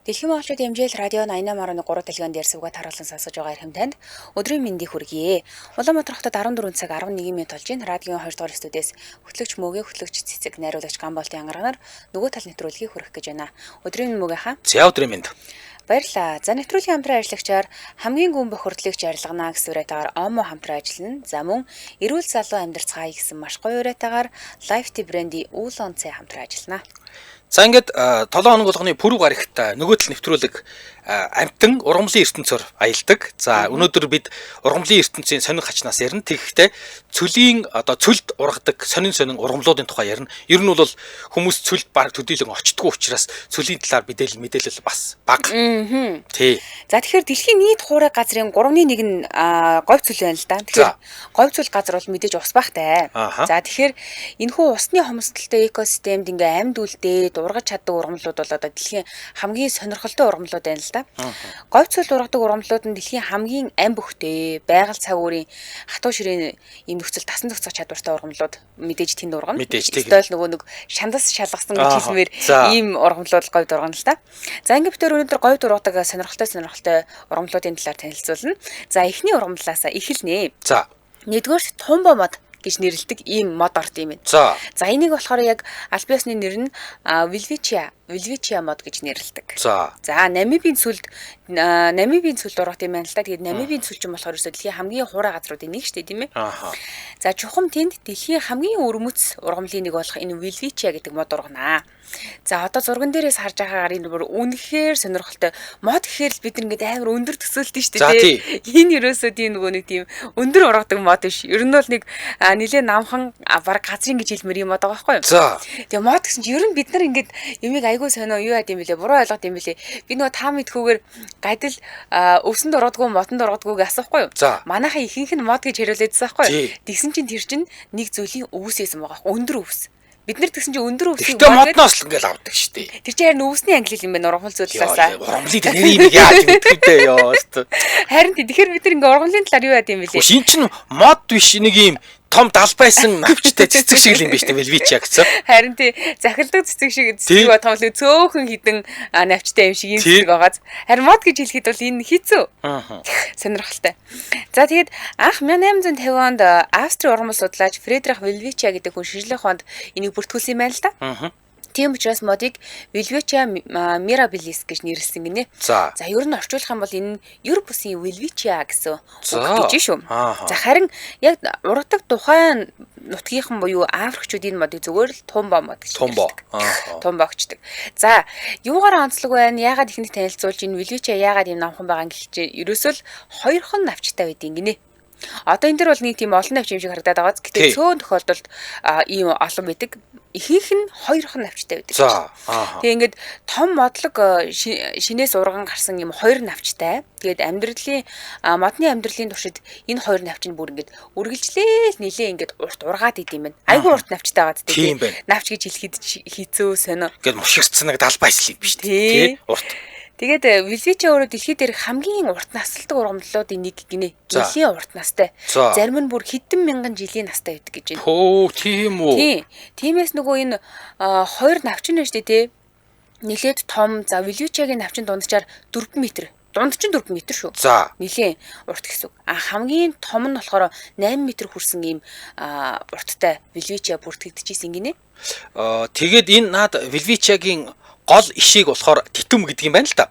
Дэлхийн монголчууд хэмжээл радио 88.3 дэлгэн дээр сувга таруулан сонсож байгаа эрхэм танд өдрийн мэндийг хүргье. Улаанбаатар хотод 14 цаг 11 минут болж байна. Радиогийн 2 дугаар студиэс хөтлөгч Мөгэ, хөтлөгч Цэцэг, найруулагч Гамболтын ангаргаар нөгөө тал нэвтрүүлгийг хүргэх гэж байна. Өдрийн мэнд Мөгэ хаа. За өдрийн мэнд. Баярлалаа. За нэвтрүүлгийн хамтран ажиллагчаар хамгийн гүн бохирдлыг жаргалгана гэсэн уриатаагаар Омо хамтран ажиллана. За мөн эрүүл залуу амьдарцгаая гэсэн маш гоё уриатаагаар Life Tea брендийн Уулон цай хамтран ажиллана. За ингээд 7 хоног болгоны пүрэв гарагт нөгөө тал нэвтрүүлэг амтан ургамлын ертөнцөөр аялдаг. За өнөөдөр бид ургамлын ертөнцийн сонин хачнаас ярина. Тэгэхдээ цөлийн одоо цөлд ургадаг сонин сонин ургамлуудын тухай ярина. Ер нь бол хүмүүс цөлд баг төдийлөн очдгоо учраас цөлийн талаар мэдээлэл бас бага. Тий. За тэгэхээр дэлхийн нийт хуурай газрын 3-ны 1 нь говь цөл байна л да. Тэгэхээр говь цөл газар бол мэдээж ус бахтай. За тэгэхээр энэхүү усны хомсдолтой экосистемд ингээ амьд үлдээд ургаж чаддаг ургамлууд бол одоо дэлхийн хамгийн сонирхолтой ургамлууд байна л да. Говь цөл ургадаг ургамлууд нь дэлхийн хамгийн ам бөхтэй, байгаль цаг уурын хатуу ширээний ийм нөхцөл тасан зохицох чадвартай ургамлууд мэдээж тэнд ургана. Эсвэл нөгөө нэг шандас шалгасан гэж хэлмээр ийм ургамлууд говьд ургана л да. За ингээд бид өнөөдөр говьд ургадаг сонирхолтой ургамлуудын талаар танилцуулна. За эхний ургамлаасаа эхэлнэ. За. Нэгдүгээрт тумба мод гэж нэрлэдэг ийм мод орд юм байна. За энийг болохоор яг аль биесны нэр нь Welwitschia мод гэж нэрлэдэг. За Намибийн цөлд ургах юм байна л да. Тэгээд Намибийн цөл чинь болохоор ерөөсөө дэлхийн хамгийн хуурай газруудын нэг шүү дээ, тийм ээ. За чухам тэнд дэлхийн хамгийн өвөрмөц ургамлын нэг болох энэ Welwitschia гэдэг мод урганаа. За одоо зурган дээрээс харж байгаагаар энэ бүр үнэхээр сонирхолтой мод гэхээр л бид нар ингээд амар өндөр төсөөлтөн шүү дээ, тийм. Энэ ерөөсөө тийм нөгөө нэг тийм өндөр ургадаг мод биш. Ер нь бол нэг нэлээ намхан баг газрын гэж хэлмээр юм мод байгаа байхгүй юу? Тэгээ мод гэсэн чинь ер нь бид нар ингээд юмыг айгүй сонио юу яд юм бэлээ, буруу ойлгоод юм бэлээ. Би нөгөө та мэдхүүгээр гадил өвсөнд ургадгүй, модонд ургадгүй гэж асуухгүй юу? Манайхаа ихэнх нь мод гэж хариулээдсэн байхгүй юу? Тэгсэн чинь тэр чинь нэг зүйлийн өвс байсан байгаа байхгүй, өндөр өвс. Бид нар тэгсэн чинь өндөр өвсийг мод модноос л ингээл авдаг шүү дээ. Тэр чинь харин өвсний англи юм байна ургамал зүйлсаасаа. Ургамлын нэр юм яаж мэддэг дээ ёо. Харин тэгэхээр бид нар ингээ ургамлын талаар юу яд юм бэлээ? Шин чинь мод биш нэг юм том далбайсан навчтай цэцэг шиг л юм биш үү Welwitschia гэсэн. Харин тий захилдаг цэцэг шиг цэцэг ба том л цөөхөн хідэн навчтай юм шиг юм цэцэг байгааз. Харин мод гэж хэлэхэд бол энэ хэцүү. Сонирхолтой. За тэгээд анх 1850 онд Австрийн ургамал судлаач Фредерик Welwitschia гэдэг хүн шинжлэх ухаанд энийг бүртгүүлсэн юм байна л да. Тийм учраас модыг Welwitschia mirabilis гэж нэрлэсэн гинэ. За ер нь орчуулах юм бол энэ нь ер бусын Welwitschia гэсэн үг гэж шүү. За харин яг ургадаг тухайн нутгийнхан буюу Африкчууд энэ модыг зүгээр л тумба мод гэж нэрлэдэг. Тумба гэждэг. За юугаараа онцлог байна? Яагаад ихэнх танилцуулж энэ Welwitschia яагаад ийм намхан байгаа юм гэж ерөөсөө л хоёрхон навчтай байдیں гинэ. Одоо энэ дэр бол нэг тийм олон навч юм шиг харагдаад байгаа. Гэтэ цөөн тохиолдолд ийм олон байдаг. Ихэнх нь хоёрхон навчтай байдаг. Тэгээ ингээд том модлог шинээс урган гарсан юм хоёр навчтай. Тэгээд амьдралын модны амьдралын туршид энэ хоёр навч нь бүр ингээд үргэлжлээл нилээ ингээд урт ургаад идэм байна. Айгүй урт навчтай байгаа тийм. Навч гэж хэлэхэд хэцүү сонио. Ингээд мушигдсан нэг далбайсл юм биш тий. Урт. Тэгээд Welwitschia өөрөө дэлхий дээр хамгийн урт насалдаг ургамлуудын нэг гинэ. Нэлийн урт настай. Зарим нь бүр хэдэн мянган жилийн настай байдаг гэж байна. Хөө, тийм үү. Тийм. Тиймээс нөгөө энэ хоёр навчин нь шүү дээ, тий. Нилээд том. За Welwitschia-гийн навчин дунджаар 4 метр. Дунд чинь 4 метр шүү. Нэлийн урт гэсэн үг. А хамгийн том нь болохоор 8 метр хүрсэн ийм урттай Welwitschia бүртгэгдэжсэн гинэ. Тэгээд энэ наад Welwitschia-гийн гол ишийг болохоор титэм гэдэг юм байна л да.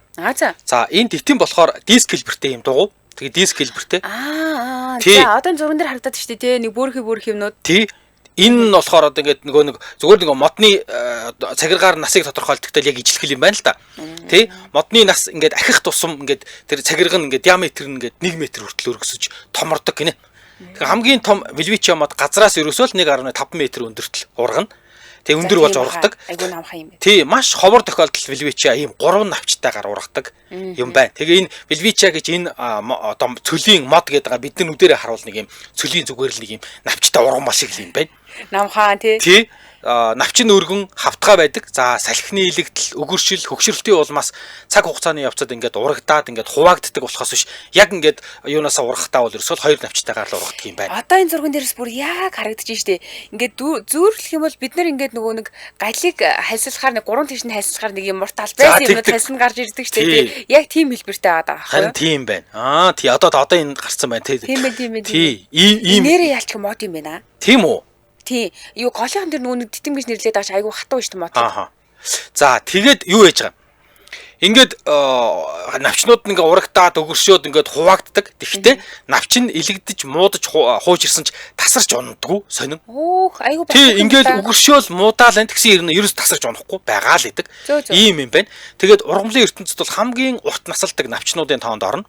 За энэ титэм болохоор диск хэлбэртэй юм дугуй. Тэгээ диск хэлбэртэй. За одоо энэ зурган дээр харагдаад шүү дээ, тий. Нэг бүрхи юмнууд. Тий. Энэ нь болохоор одоо ингээд нөгөө нэг зүгээр нэг модны цагиргаар насыг тодорхойлдогтой яг ижилхэл юм байна л да. Тий. Модны нас ингээд ахих тусам ингээд тэр цагирга нь ингээд диаметр нь ингээд 1 метр хүртэл өргөсөж томордог гинэ. Тэгэхээр хамгийн том Welwitschia мод газраас ерөөсөө л 1.5 метр өндөртөл ургана. Тэг өндөр болж ургадаг. Айгүй намхан юм байна. Тий, маш ховор тохиолдолд Welwitschia ийм 3 навчтайгаар ургадаг юм байна. Тэгээ энэ Welwitschia гэж энэ одоо цөлийн мод гэдэг байгаа бидний нүдэрээ харуул нэг юм цөлийн зүгээр л нэг юм навчтай ургамал шиг л юм байна. Намхан тий. Тий. Навчин өргөн хавтгай байдаг. За салхины илэгдэл, өгөршил, хөгшрөлтийн улмаас цаг хугацааны явцад ингээд урагдаад ингээд хуваагддаг болохоос биш яг ингээд юунаасаа ургахтаа бол ерөөсөө хоёр навчтайгаар л ургадаг юм байна. Одоо энэ зурган дээрс бүр яг харагдаж штэ. Ингээд зүүрлэх юм бол бид нар ингээд нөгөө нэг галыг хальсалахаар нэг гурван тийш нь хальсалахаар нэг юм мурт аль байсан юм хальсан гарч ирдэг штэ. Яг тийм хэлбэртэй байгаа даа. Харин тийм байна. Аа тий одоо энэ гарцсан байна тий. Тийм ээ тийм ээ. Тий. Ийм нэрээ ялчих мод юм байна. Тийм үү? Тий. Юу голынхан дээр нөгөө нэг титэм гэж нэрлээд байгаа чи айгүй хатуу шүү дээ мод. Аа. За тэгээд юу яаж байгаа юм? Ингээд навчнууд ингээ урагтаад өгөршөөд ингээд хуваагддаг. Тэгэхдээ навч нь илэгдэж муудаж хууж ирсэн ч тасарч унадгүй сонин. Өөх айгүй байна. Тий ингээд өгөршөөл муудаал энэ тэгсэн ирнэ ерөөс тасарч унахгүй байгаа л идэг. Ийм юм байна. Тэгээд ургамлын ертөнцид бол хамгийн урт насалдаг навчнуудын тоонд орно.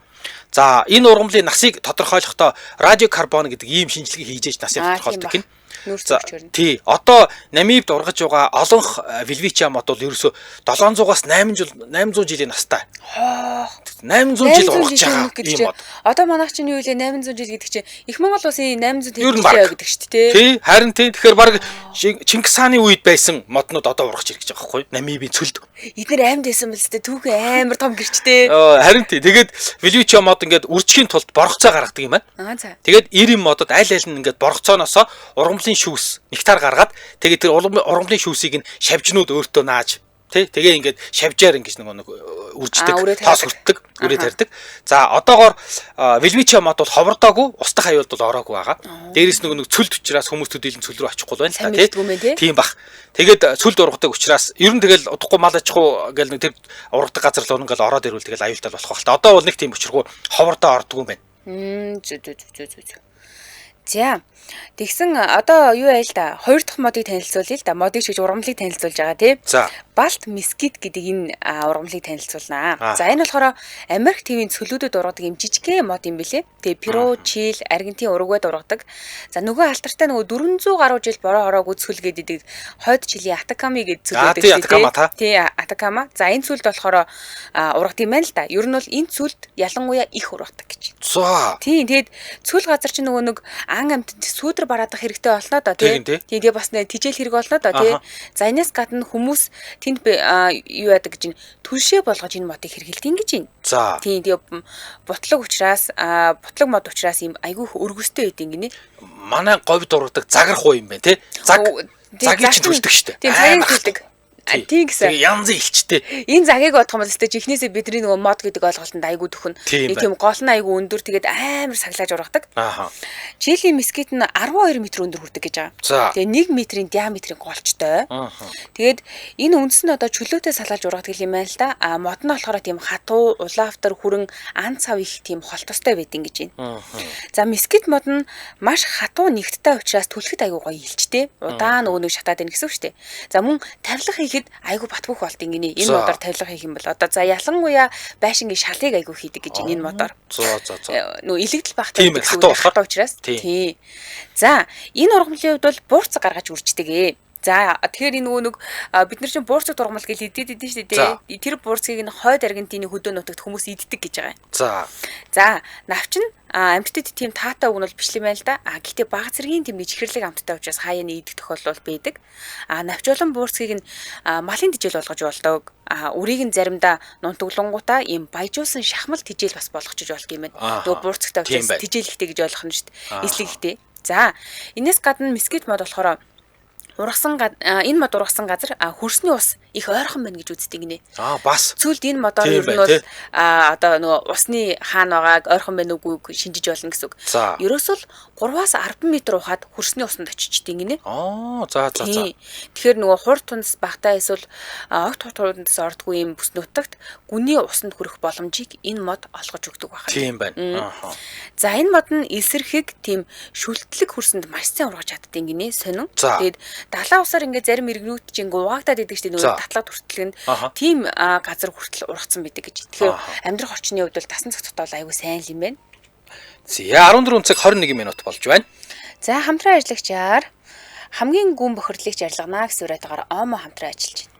За энэ ургамлын насыг тодорхойлохдоо радиокарбон гэдэг ийм шинжилгээ хийж ээж насыг тодорхойлдог гин. Тий. Одоо Намибд ургаж байгаа олонх Велвичиа мод бол ерөөсөө 700-аас 800 жилийн настай. 800 жил ургаж байгаа ийм мод. Одоо манайх чинь юу лээ 800 жил гэдэг чинь Их Монгол улсын 800 жил гэдэг шүү дээ. Тий. Харин тий. Тэгэхээр баг Чингис хааны үед байсан моднууд одоо ургаж ирж байгаа байхгүй юу? Намибийн цөлд. Эднэр амьд байсан бол тэ түүхэн амар том гэрчтэй. Харин тий. Тэгээд Велвичиа мод ингээд үржихийн тулд боргоцоо гаргадаг юм байна. Тэгээд 90 модод аль аль нь ингээд боргоцооноосоо ургамлын шүүс нектар гаргаад тэгээд тэр ургамлын шүүсийг нь шавжнууд өөртөө нааж тий тэгээ ингээд шавжаар ингэж нэг үрждэг, тоос хүртдэг, үрээ тарьдаг. За одоогоор Велвичиа мод бол ховордоогүй, устдах аюулд бол ороогүй байгаа. Дээрээс нэг цөлд учраас хүмүүс төдийлөн цөл рүү очихгүй байна л та тий. Тийм бах. Тэгээд цөлд ургадаг учраас ер нь тэгэл удахгүй мал аж ахуй гэл нэг тэр ургадаг газар л ингээл ороод ирвэл тэгэл аюултай болох байх л та. Одоо бол нэг тийм учиргүй ховордоо ордгүй юм байна. Зөө зөө зөө зөө. За тэгсэн одоо юу яа л да хоёр дахь модыг танилцуулъя л да. Модыг шиж ургамлыг танилцуулж байгаа тий. Балт мескит гэдэг энэ ургамлыг танилцуулнаа. За энэ болохоор Америк тивийн цөлүүдэд ургадаг юм жижигхэн мод юм билээ. Тэгээ Перу, Чили, Аргентин, Уругвайд ургадаг. За нөгөө алтартай нөгөө 400 гаруй жил бороо ороогүй цөл гэдэг хойд Чилийн Атаками гэдэг цөл байдаг шүү дээ. Тий, Атакама. За энэ цөлд болохоор ургадаг юм байна л да. Ер нь бол энэ цөлд ялангуяа их ургадаг гэж. За. Тий, тэгээд цөл газар чинь нөгөө нэг ан амьтанд сүүдэр бараадах хэрэгтэй болно доо тий. Тий, тэгээ бас нэ тижэл хэрэг болно доо тий. За энэс гадна хүмүүс тэнд юу яадаг гэж нь түлшээ болгож энэ модыг хэрэглэдэг ингэж байна. За. Тий, тэгээ бутлаг учраас бутлаг мод учраас ийм айгүй их өргөстэй байд ингэнэ. Манай говьд ургадаг загар хуу юм байна тий. Загыг чинь түлдэг штэ. Тий, цагийг түлдэг. Тийм гэсэн. Тэгээ янзын илчтэй. Энэ загыг бодох юм бол өстэй жихнээсээ бидний нөгөө мод гэдэг ойлголтод айгүй төхөн. Нэг тийм гол нь айгүй өндөр тэгээд амар саглааж ургадаг. Аа. Чилийн мескит нь 12 м өндөр хүрдэг гэж байгаа. Тэгээ 1 метрийн диаметрийн голчтой. Тэгээд энэ үндэс нь одоо чөлөөтэй салаалж ургадаг юм байна л да. А мод нь болохоор тийм хатуу, улаавтар хүрэн ан цав их тийм холтостой байдیں гэж байна. За мескит мод нь маш хатуу нэгттэй учраас түлхэд айгүй гоё илчтэй. Удаан нөгөө нэг шатаад байна гэсэн үг шүү дээ. За мөн тавилга хийхэд айгүй бат бөх болт ингэнэ. Энэ модоор тавилга хийх юм бол одоо за ялангуяа байшингийн шалыг айгүй хийдэг гэж энэ модоор. За за за. Нөгөө илэгдэл багтай гэдэг үг хатуу учраас. Тий. За энэ ургамлын хувьд бол буурц гаргаж үрждэг ээ. За тэгэхээр энэ нөгөө нэг бид нар чинь буурцаг ургамал гэж идэд идэв шүү дээ. Тэр буурцгийг нь хойд Аргентины хөдөө нутагт хүмүүс иддэг гэж байгаа юм. За. За навч нь амьтдад тийм таатай үг нь бол биш юм байна л да. А гэхдээ баг зэргийн тийм нэг чихэрлэг амьттай учраас хаяаны идэх тохиолдол байдаг. А навч болон буурцгийг нь малын тижэл болгож болдог. А үрийг нь заримдаа нунтаглангуудаа ийм баяжуулсан шахмал тижэл бас болгочих болд юм байна. Нөгөө буурцагтай учраас тижэл ихтэй гэж ойлгох нь шүү дээ. Эслэг ихтэй. За энэс гадна мескит мод болохоор ургасан энэ мод ургасан газар хөрсний ус их ойрхон байна гэж үздэг гинэ. Аа бас. Цүлд энэ модоор ер нь бол одоо нөгөө усны хаана байгааг ойрхон байна уугүй шинжиж болно гэсэн үг. Ерөөсөө л 3-аас 10 м ухаад хөрсний усанд очичдیں гинэ. Аа за за за. Тэгэхээр нөгөө хур тунц багтаа эсвэл огт тунцас ордгүй юм бүс нутагт гүний усанд хүрэх боломжийг энэ мод олгож өгдөг байна. Тийм байна. Аа. За энэ мод нь элсэрхэг тийм шүлтлэг хөрсөнд маш сайн ургаж чаддیں гинэ. Сонин. Тэгээд далайн усаар ингээ зарим иргэнүүд чинь ингээ угаагдаад идэг шүү дээ нөгөө татлаад хүртэл нь тийм газар хүртэл ургацсан байдаг гэж. Тэгэхээр амьдрах орчны хувьд бол тасан цогцтой бол айгүй сайн юм байна. За 14 цаг 21 минут болж байна. За хамтран ажиллагчаар хамгийн гүн бохирдлыг жаргалгана гэсэн уриатгаар Омо хамтран ажиллаж байна.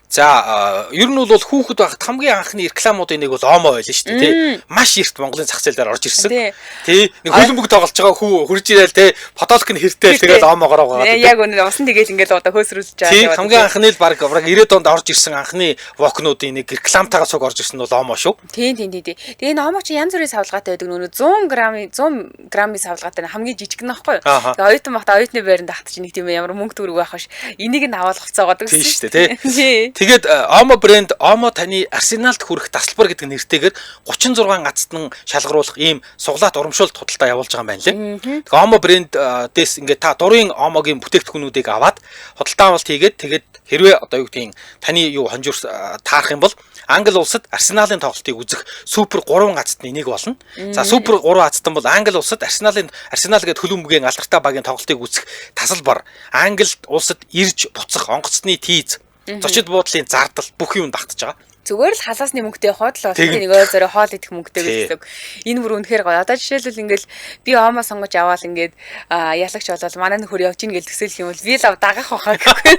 За ер нь бол хүүхэд байхад хамгийн анхны рекламуудын нэг бол Омо байлаа шүү дээ, тий. Маш эрт Монголын зах зээл дээр орж ирсэн. Тий. Нэг хөлбөмбөг тоглож байгаа хүү хурж ирээл тий. Потолк нь хэртэл тэгэл Омогоор угаагаад. Яг үнэ усан тэгэл ингээл одоо хөөсрүүлж байгаа. Тий. Хамгийн анхны л баг 90-ад онд орж ирсэн анхны вокнуудын нэг рекламтайгаа цуг орж ирсэн нь бол Омо шүү. Тий, тий, тий. Тэгээ энэ Омо чи янз бүрийн савлгаатай байдаг. Нөгөө 100 грамын 100 грамын савлгаатай хамгийн жижиг нь аахгүй юу. Тэгээ оюутан багта оюутны байранд ахт чи нэг тийм ямар мөнгө төгрөг байх биш. Энийг нь аваад хувцаагаад гэсэн шүү дээ, тий. Тэгээд Омо брэнд Омо таны Арсеналд хүрэх тасалбар гэдэг нэртэйгээр 36 азтан шалгаруулах ийм суглаат урамшуулт худалдаа явуулж байгаа юм байна лээ. Тэгээ Омо брэнд дээс ингээд та дурын Омогийн бүтээгдэхүүнүүдийг аваад худалдаа авалт хийгээд тэгээд хэрвээ одоо юу гэдгийг таны юу хонжуур таарах юм бол Англи улсад Арсеналын тоглолтыг үзэх супер 3 азтны нэг болно. За супер 3 азтан бол Англи улсад Арсеналын Арсенал гэдэг хөлбөмбөгийн алдартай багийн тоглолтыг үзэх тасалбар, Англи улсад ирж буцах онгоцны тийз, зочид буудлын зардал бүх юм багтаж байгаа. Зүгээр л халаасны мөнгөтэй явахад л бол нэг ойр зорио хоол идэх мөнгөтэй гэсэн үг. Энэ бүр үнэхээр гоё. Одоо жишээлбэл ингээл би Омо сонгож аваад ингээд ялагч болол манай нөхөр явж ийн гэж төсөөлөх юм бол би л дагах байхаа гэхгүй.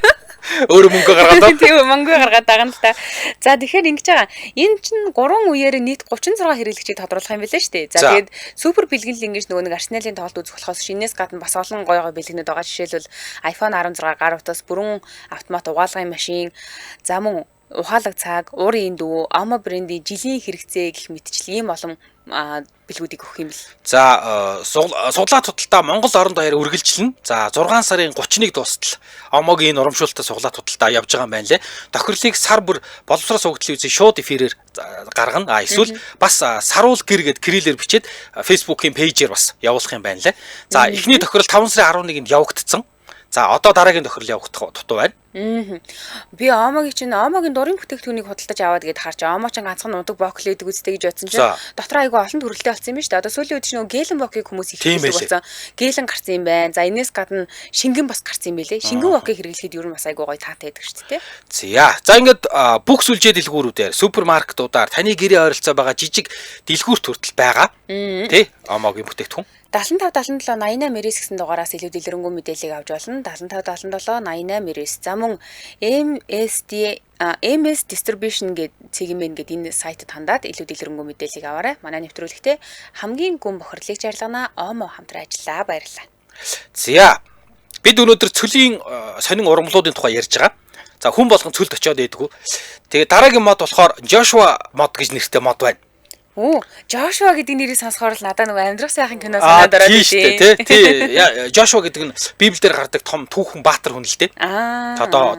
Өөрөө мөнгө гаргаад. Тийм, мөнгө гаргаад дагна л та. За тэгэхээр ингэж байгаа. Энэ чинь 3 үеэр нийт 36 хэрэглэгчийг тодруулах юм билээ шүү дээ. За тэгээд супер бэлгэнэл ингэж нөгөө нэг Арсеналын тоглолт үзэх болохоос шинээс гадна бас олон гоё гоё бэлгэнүүд байгаа. Жишээлбэл iPhone 16 гар утас, бүрэн автомат угаалгын машин, за мөн ухаалаг цаг, уурын энд дүү, Омо брендийн жилийн хэрэгцээ гэх мэтчил ийм олон бэлгүүдийг өгөх юм бэл. За суглаа худалдаа Монгол орон даяар үргэлжлэнэ. За 6 сарын 31 дуустал Омогийн энэ урамшуултаа суглаа худалдаа явж байгаа юм байна лээ. Тохирлыг сар бүр боловсрол суугдлын үзэн шууд эфирээр гаргана. А эсвэл бас саруул гэр гэд кириллээр бичээд Facebook-ийн пэйжээр бас явуулах юм байна лээ. За эхний тохирол 5 сарын 11-нд явагдсан. За одоо дараагийн тохирол явагдах дутуу байна. Би Омогийн чинь Омогийн дурын бүтээгдэхүүнийг худалдаж аваад гээд харж Омо чинь ганцхан удаг бокл гэдэг үстэй гэж бодсон чинь дотор айгүй олон төрөлтэй болсон юм байна шүү дээ. Одоо сүүлийн үед чинь нөгөө гэлэн бокийг хүмүүс их хэрэглэдэг болсон. Гэлэн гарсан юм байна. За энэс гадна шингэн бас гарсан юм байлээ. Шингэн бокийг хэрэглэхэд ер нь бас айгүй гоё таатай байдаг шүү дээ. За. За ингээд бүх сүлжээ дэлгүүрүүдээр, супермаркетуудаар таны гэрээ ойролцоо байгаа жижиг дэлгүүрт хүртэл байгаа. Тэ? Омогийн бүтээгдэхүүн. 75 77 88 99 гэсэн дугаараас илүү дэлгэрэнгүй мэдээллийг авч болно. 75 77 88 99. За мөн MSD MS Distribution гэдэг цэг юм гээд энэ сайтад хандаад илүү дэлгэрэнгүй мэдээллийг аваарай. Манай нэвтрүүлэгтээ хамгийн гүн бохирлыг жарлана. Омо хамтран ажиллаа. Баярлалаа. За. Бид өнөөдөр цөлийн сонин ургамлуудын тухай ярьж байгаа. За хүн болгон цөлд очиод байдгүй. Тэгээ дараагийн мод болохоор Joshua мод гэж нэртэй мод байна. Оо, Жошуа гэдэг нэрийг сонсохоор л надад нөгөө амьдрах сайхан кино санаад ороод идэв. Тийм шүү дээ, тий. Жошуа гэдэг нь Библиэлд гардаг том түүхэн баатар хүн л дээ. Одоо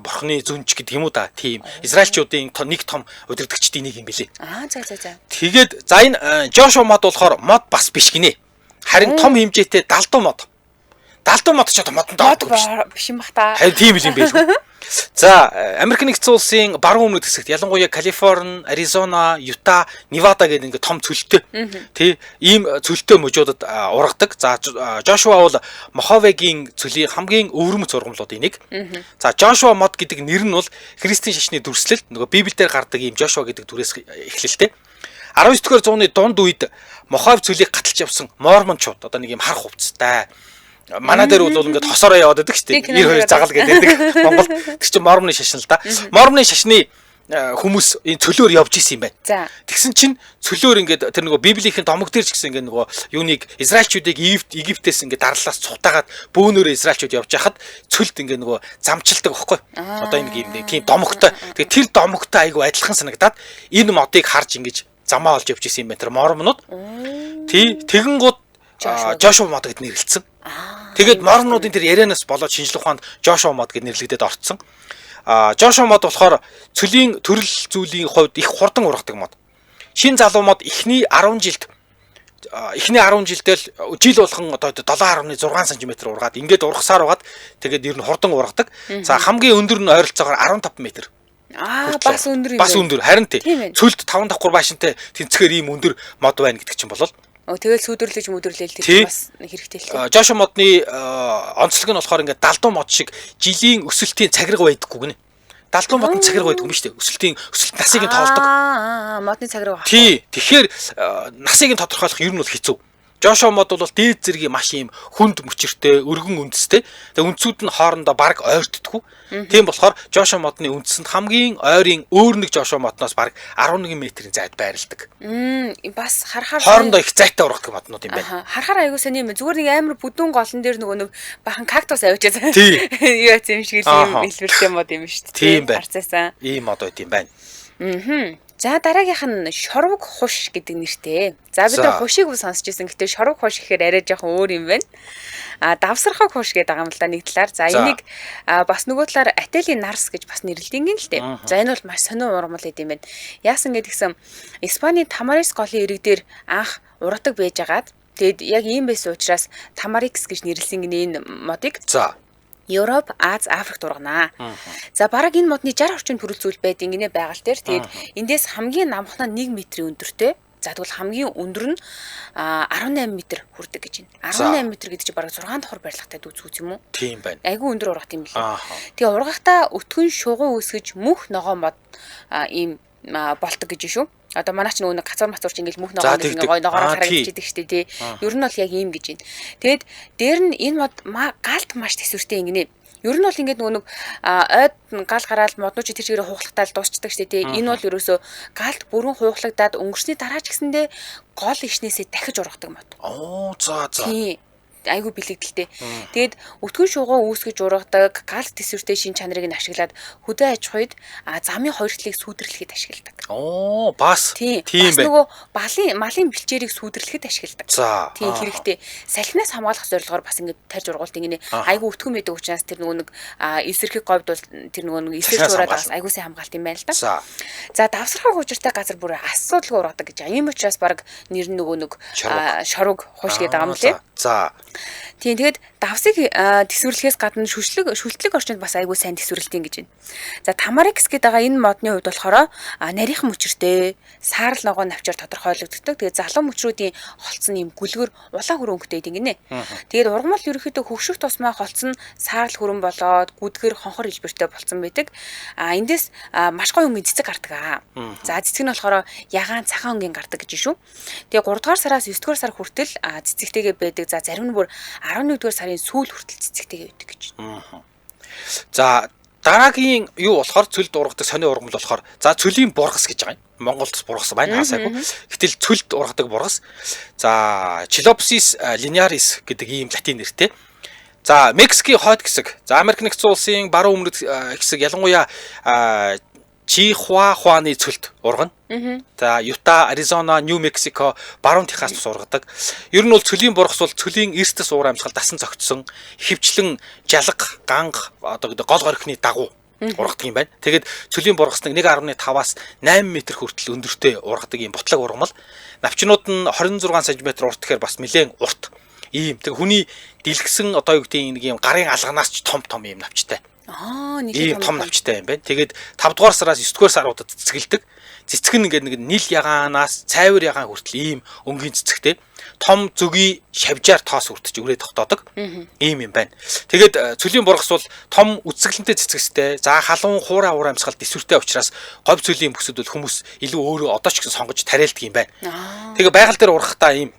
бурхны зүнч гэдэг юм уу да. Тийм. Израильчуудын нэг том удирдагчдын нэг юм билээ. Аа, за за за. Тэгээд за энэ Жошуа мод болохоор мод бас биш гинэ. Харин том хэмжээтэй далдуу мод. Далдуу мод ч одоо модонд ордог биш юм бах та. Харин тийм л юм байлгүй. За Америк нэгдсэн улсын баруун өмнөд хэсэгт ялангуяа Калифорни, Аризона, Юта, Невада гэдэг ингээд том цөлтэй тий ийм цөлтэй мужуудад ургадаг. За Жошуа бол Моховегийн цөлийн хамгийн өвөрмөц ургамлуудын нэг. За Жошуа мод гэдэг нэр нь бол христийн шашны дүрслэл нөгөө Библиэлд гардаг ийм Жошуа гэдэг дүрээс эхлэлтэй. 19 дугаар зууны дунд үед Мохов цөлийг гаталж явсан мормончууд одоо нэг ийм хар хувцастай манай дээр бол ингээд хосороо яваад байдаг шүү дээ. 92 загаал гэдэг. Монгол тэр чинь мормны шашин л да. Мормны шашны хүмүүс энэ цөлөөр явж исэн юм байна. Тэгсэн чинь цөлөөр ингээд тэр нөгөө библийн домог дээр ч гэсэн ингээд нөгөө юуныг Израильчуудыг Египтээс ингээд дарлаас цухтаагаад бөөнөрөө Израильчууд явж хахад цөлд ингээд нөгөө замчилдаг байхгүй. Одоо энэ юм тийм домогтой. Тэгээ тэр домогтой айгу адилхан санагдаад энэ модыг харж ингээд замаа олж явж исэн юм байна тэр мормонууд. Тий тэгэнгүүт Жошуа мод гэд нэрлэлсэн. Тэгээд мормонуудын тэр ярианаас болоод шинжлэх ухаанд Жошуа мод гэд нэрлэгдээд орцсон. Жошуа мод болохоор цөлийн төрөл зүйлийн хувьд их хурдан ургадаг мод. Шин залуу мод эхний 10 жилд эхний 10 жилдээ л жил болгон одоо 7.6 см ургаад ингээд ургасаар байгаад тэгээд ер нь хурдан ургадаг. За хамгийн өндөр нь ойролцоогоор 15 м. Аа бас өндөр юм. Бас өндөр. Харин тий. Цөлд 5 давхар баашинтай тэнцгээр ийм өндөр мод байна гэдэг чинь болол. Тэгэл сүдөрлөж мүдөрлөөл тэр бас хэрэгтэй л дээ. Жошуа модны онцлог нь болохоор ингээд далдуу мод шиг жилийн өсөлтийн цагирга байдаггүй гинэ. Далдуу мод нь цагирга байдаггүй юм шүү дээ. Өсөлтийн өсөлт насыг нь тоолдог. Аа, модны цагирга багхгүй. Тий. Тэгэхээр насыг нь тодорхойлох ер нь бол хэцүү. Жошоо мод бол дээд зэргийн маш ийм хүнд мөчөртэй, өргөн үндэстэй. Тэгээ үндсүүд нь хоорондоо бараг ойртдоггүй. Тийм болохоор Жошоо модны үндэсэнд хамгийн ойрын өөр нэг Жошоо модноос бараг 11 метрийн зайд байрладаг. Бас харахаар хоорондоо их зайтай ургадаг моднууд юм байна. Харахаар аягүй сони юм. Зүгээр нэг амар бүдүүн голон дээр нөгөө нэг бахан кактус авчиж юу яц юм шиг л юм хэлбэртэй мод юм шүү дээ. Тийм байна. Ийм мод байт юм байна. За дараагийнх нь шорвог хуш гэдэг нэртэй. За бид нар хушийг үл сонсч ирсэн. Гэтэ шорвог хуш гэхээр арай жоохон өөр юм байна. А давсархаг хуш гэдэг байгаа юм л да нэг талаар. За энийг бас нөгөө талаар Ателийн нарс гэж бас нэрлэдэг юм л дээ. За энэ бол маш сонин ургамал гэдэм байна. Яасан гэдгсэн Испанийн Тамарис голын ирэг дээр анх ургадаг байжгаад тэгэд яг ийм байсан учраас Тамарикс гэж нэрлэсэн гинэ энэ модыг. За Европ, Аз, Африкт урганаа. За бараг энэ модны 60 орчим төрөл зүйл байдаг гинэ байгаль дээр. Тэгээд эндээс хамгийн намхан нь 1 метрийн өндөртэй. За тэгвэл хамгийн өндөр нь 18 м хүрдэг гэж байна. 18 м гэдэг чинь бараг 6 давхар барилгатай дүүцгүүц юм уу? Тийм байна. Айгүй өндөр ургат юм билээ. Тэгээ ургахтаа өтгөн шугуу үүсгэж мөх ногоо мод ийм болдог гэж шүү. Одоо манай ч нөгөө нэг гацуур мацуур чи ингээл мөх ногоо нэг гой ногоороо харагдчихэдэг штэ тий. Ер нь бол яг ийм гэж байна. Тэгээд дээр нь энэ мод галт маш төсвөртэй ингэнэ. Ер нь бол ингээд нөгөө нэг ойд гал гараал моднууд чи тэр чигээр хуухлагтаал дуусчдаг штэ тий. Энэ бол ерөөсөө галт бүрэн хуухлагдаад өнгөрсний дараа ч гэсэндээ гол ишнээсээ дахиж ургадаг мод. Оо за за. Тий. Айгүй бэлэгдэлтэй. Тэгээд өтгөн шугуу үүсгэж ургадаг, галт төсвөртэй шин чанарыг нь ашиглаад хөдөө аж ахуйд замын хоёр талыг сүүдэрлэхэд ашигладаг. Оо, бас тийм байна. Нөгөө малын бэлчээрийг сүүдэрлэхэд ашигладаг. Тийм хэрэгтэй. Салхинаас хамгаалах зорилгоор бас ингэж тарьж ургуулт ингэнэ. Айгүй өтгөн байдаг учраас тэр нөгөө нэг эсэрхэг говьд бол тэр нөгөө нэг эсэрч ураад бас айгүй сайн хамгаалт юм байна л да. За давсархаг хужиртай газар бүр асуудалгүй ургадаг гэж. Ийм учраас баг нэр нь нөгөө нэг шорвог хуш гэдэг байгаа юм лээ. За. Тийм тэгээд давсыг төсвөрлөхөөс гадна шүлтлэг орчинд бас айгүй сайн төсвөрлөдөг гэж байна. За Тамарикс гэдэг байгаа энэ модны хувьд болохоор нарийнхан мөчөртэй, саарл ногоон навчаар тодорхойлогддог. Тэгээд залуу мөчрүүдийн холц нь юм гүлгэр улаан хөрөн өнгөтэй гэдэг гинэ. Тэгээд ургамал ерөнхийдөө хөгших тусмаа холц нь саарл хөрөн болоод гүдгэр хонхор хэлбэртэй болцсон байдаг. А эндээс маш гоё өнгийн цэцэг гардаг. За цэцэг нь болохоор ягаан цагаан өнгийн гардаг гэж шүү. Тэгээд 3 дугаар сараас 9 дугаар сар хүртэл цэцэгтэйгээ байдаг. За зарим нь бүр 11-р сарын сүүл хүртэл цэцэгтэйгээ байдаг гэж. За дараагийн юу болохоор цөлд ургадаг сонио ургамал болохоор за цөлийн бургас гэж байгаа юм. Монголд бургас байна хаасаагүй. Гэтэл цөлд ургадаг бургас. За Chilopsis linearis гэдэг ийм латин нэртэй. За Мексикийн хойд хэсэг, за Америк нэгдсэн улсын баруун өмнөд хэсэг ялангуяа Чихуахуаны цөлд ургана. За Юта, Аризона, Нью Мексико, баруун Техас бас ургадаг. Ер нь бол цөлийн бургас бол цөлийн эрсдэс уур амьсгал дасан зохицсон ихэвчлэн жалга, ганга одоо гэдэг гол горхины дагуу ургадаг юм байна. Тэгээд цөлийн бургас нэг 1.5-аас 8 м хүртэл өндөртэй ургадаг юм бутлаг ургамал. Навчнууд нь 26 см урт гэхээр бас нэлээд урт. Ийм. Тэг хүний дэлгэсэн одоо юу гэдэг нэг юм гарын алганаас ч том том ийм навчтай. Ийм том навчтай юм байна. Тэгээд 5 дугаар сараас 9 дугаар саруудад цэцгэлдэг. Цэцэг нь ингээд нэг нил ягаанаас цайвар ягаан хүртэл ийм өнгийн цэцэгтэй. Том зөгийн шавжаар тоос хүртэж өрөө тогтоодог. Ийм юм байна. Тэгээд цөлийн бургас бол том үцэглэнтэй цэцэгстэй. За халуун хуурай уур амьсгал дэсвэртэй учраас говь цөлийн бүсэд бол хүмүүс илүү өөрөө одоо ч гэсэн сонгож тариалдаг юм байна. Тэгээ байгаль дээр ургахтаа ийм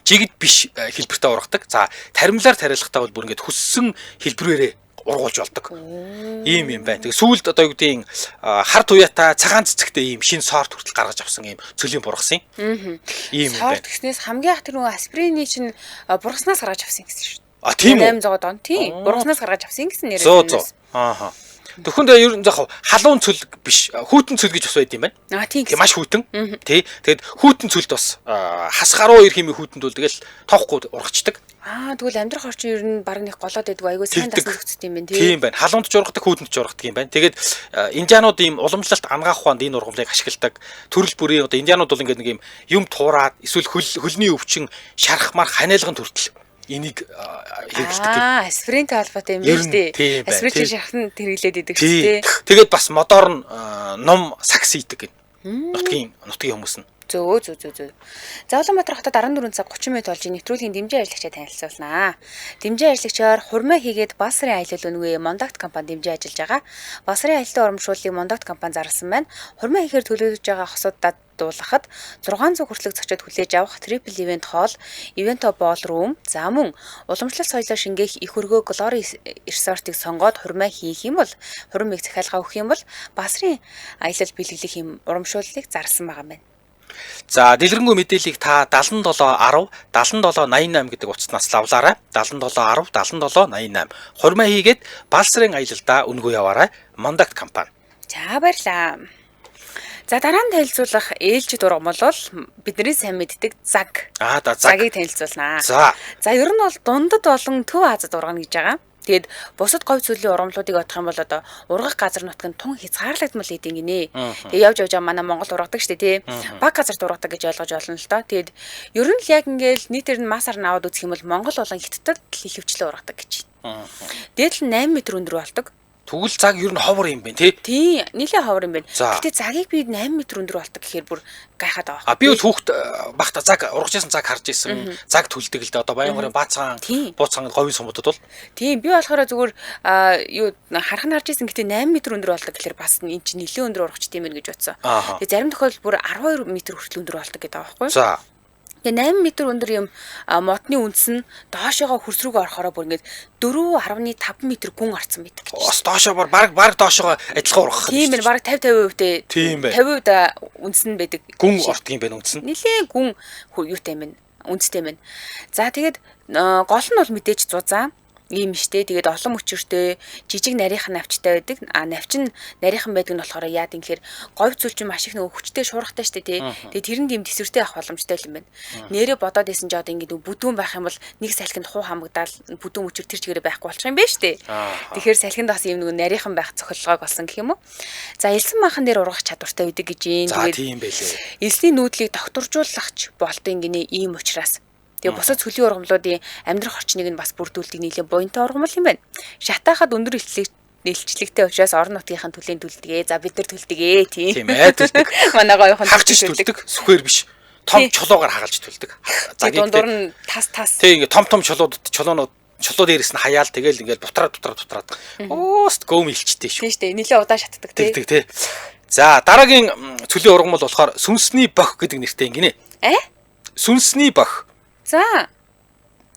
жигд биш хэлбэртэй ургадаг. За таримлаар тариалахтаа бол бүр ингээд хүссэн хэлбэрээрээ ургуулж болдог. Ийм юм байна. Тэгээ сүүлд одоо юу гэдгийг хар туяатай цагаан цэцэгтэй ийм шинэ сорт хүртэл гаргаж авсан ийм цөлийн бургас юм. Ийм юм байна. Сорт гэснээс хамгийн ах тэр нөгөө аспирины чинь бургаснаас гаргаж авсан гэсэн шүү дээ. А тийм үү? 800 он. Тийм. Бургаснаас гаргаж авсан гэсэн нэрээ. Зөө. Ааха. Төхөнд ер нь яг халуун цөл биш, хүйтэн цөл гэж бас байд юм байна. А тийм. Маш хүйтэн. Тий. Тэгээд хүйтэн цөлд бас хас гаруй ир хэмээ хүйтэнд бол тэгэл тоохгүй ургацдаг. Аа тэгвэл амьдрах орчин ер нь баг нэг голоод байдгүй айгүй сайн дасан зохицсон юм байна тий. Тийм байна. Халуунд ч ургадаг, хүүтэнд ч ургадаг юм байна. Тэгээд индианууд ийм уламжлалт ангаах ухаанд энэ ургамлыг ашигладаг. Төрөл бүрийн одоо индианууд бол ингээд нэг ийм юм туураад эсвэл хөлний өвчин шарах мар ханиалган төртөл энийг хэрэглэдэг. Аа, аспиринтэй холбоотой юм байна шүү дээ. Аспирин чинь шархан хэрэглээд идэг шүү дээ. Тэгээд бас модоор нь ном сакс хийдэг гэн. Нутгийн хүмүүс нь. Зөө зөө зөө зөө. За, Улаанбаатар хотод 14 цаг 30 минут болж нэвтрүүлгийн дэмжин ажиллагчаа танилцуулнаа. Дэмжин ажиллагчаар хурмаа хийгээд Балсарын аялал үнэгүй Мондакт компани дэмжин ажиллаж байгаа. Балсарын аяллаа урамшууллыг Мондакт компани зарласан байна. Хурмаа хийхээр төлөөлөж байгаа хосуудад дуулгахад 600 хүртэлх зочид хүлээж авах Triple Event Hall, Evento Ballroom, за мөн уламжлалт соёлоо шингээх их өргөө Glory Resort-ыг сонгоод хурмаа хийх юм бол хурмыг захиалга өгөх юм бол Балсарын аялал бэлэглэх юм урамшууллыг зарласан байгаа юм байна. За, дэлгэрэнгүй мэдээллийг та 77 10 77 88 гэдэг утаснаас лавлаарай. 77 10 77 88. Хурмаа хийгээд Балсарын аялалдаа үнэгүй яваарай. Мондакт компани. За, баярлаа. За, дараа нь танилцуулах ээлжид ургамал бол бидний сайн мэддэг заг. Аа да, заг. Загийг танилцуулнаа. За. За, ер нь бол дундад болон Төв Азад ургана гэж байгаа. Тэгээд бусад говь цөлийн ургамлуудыг бодох юм бол одоо ургах газар нутг нь тун хязгаарлагдмал идэв гинэ. Тэгээд явж явж манай Монгол ургадаг шүү дээ, тий. Баг газарт ургадаг гэж ойлгож олно л доо. Тэгээд ер нь л яг ингээл нийтээр нь масаар нь аваад үзэх юм бол Монгол болон Хятадд л ихэвчлэн ургадаг гэж. Дээд л 8 м өндөр болдог. Тэгвэл цаг ер нь ховор юм байна тий. Тий, нэлээд ховор юм байна. Гэтэ цагийг би 8 м өндөр болдог гэхээр бүр гайхаад байгаа. А би бол хүүхд багта цаг ургаж исэн цаг харж исэн. Цаг түлдэг л дээ. Одоо Баянгарын Баацхан, Бууцхан говийн сумуудад бол. Тийм, би болохоор зүгээр юу харах нь харж исэн. Гэтэ 8 м өндөр болдог гэхээр бас энэ чинь нэлээд өндөр ургачт юм байна гэж бодсон. Тэгээ зарим тохиолдолд бүр 12 м хүртэл өндөр болдог гэдэг байгаа байхгүй юу? За. Тэгээ 8 м өндөр юм модны үндэс нь доошоогоо хөрс рүүгээ орохороо бүр ингээд 4.5 м гүн орцсон байдаг гэж. Бас доошоо баг доошоогоо адилхан ургах. Тийм ээ, баг 50 50% 50% үндэс нь байдаг. Гүн ортг юм байна үндэс нь. Нилээн гүн юутай юм бэ? Үндэстэй юм байна. За, тэгээд гол нь бол мэдээж зузаан ийм штэ. Тэгээд олон мөчөртэй жижиг нарийнхан навчтай байдаг. А навч нь нарийнхан байдаг нь болохоор яад юм гэхээр говь цүл чинь маш их нөгөө хүчтэй шуургатай штэ тий. Тэгээд тэр нь тийм төсвөртэй авах боломжтой юм байна. Нэрээ бодоод исэн ч одоо ингэ бүдүүн байх юм бол нэг салхинд хуу хамагдаал бүдүүн мөчөр тэр чигээрээ байхгүй болчих юм байна штэ. Тэгэхээр салхинд бас ийм нөгөө нарийнхан байх зохиолгоог болсон гэх юм уу. За, элсэн манхан дээр ургах чадвартай байдаг гэж юм. Тэгээд тийм байлээ. Элсний нүүдлийг тогтворжуулах болтын гинэ ийм учраас. Тэгээ бусад цөлийн ургамлуудын амьдрах орчныг нь бас бүрдүүлдэг нийлэн буянтай ургамал юм байна. Шатаахад өндөр илчлэгтэй учраас орон нутгийнхын төлөөнд төлдөг. За, бид нар төлдөг ээ тийм. Тийм ээ, төлдөг. Манай гоёхон хагалж төлдөг. Сүхээр биш. Том чулуугаар хагалж төлдөг. Загийг дундуур нь тас тас. Тийм, ингээ том том чулууд чулуунууд чулуу дээрээс нь хаяал тэгэл ингээл бутраад бутраад бутраад. Өөст гөөм илчтэй шүү. Тийм шүү дээ. Нилээ удаан шатдаг тий. Тэгдэг тий. За, дараагийн цөлийн ургамал болохоор сүнсний бох гэдэг нэртэй ингэнэ. Сүнсний бох. За.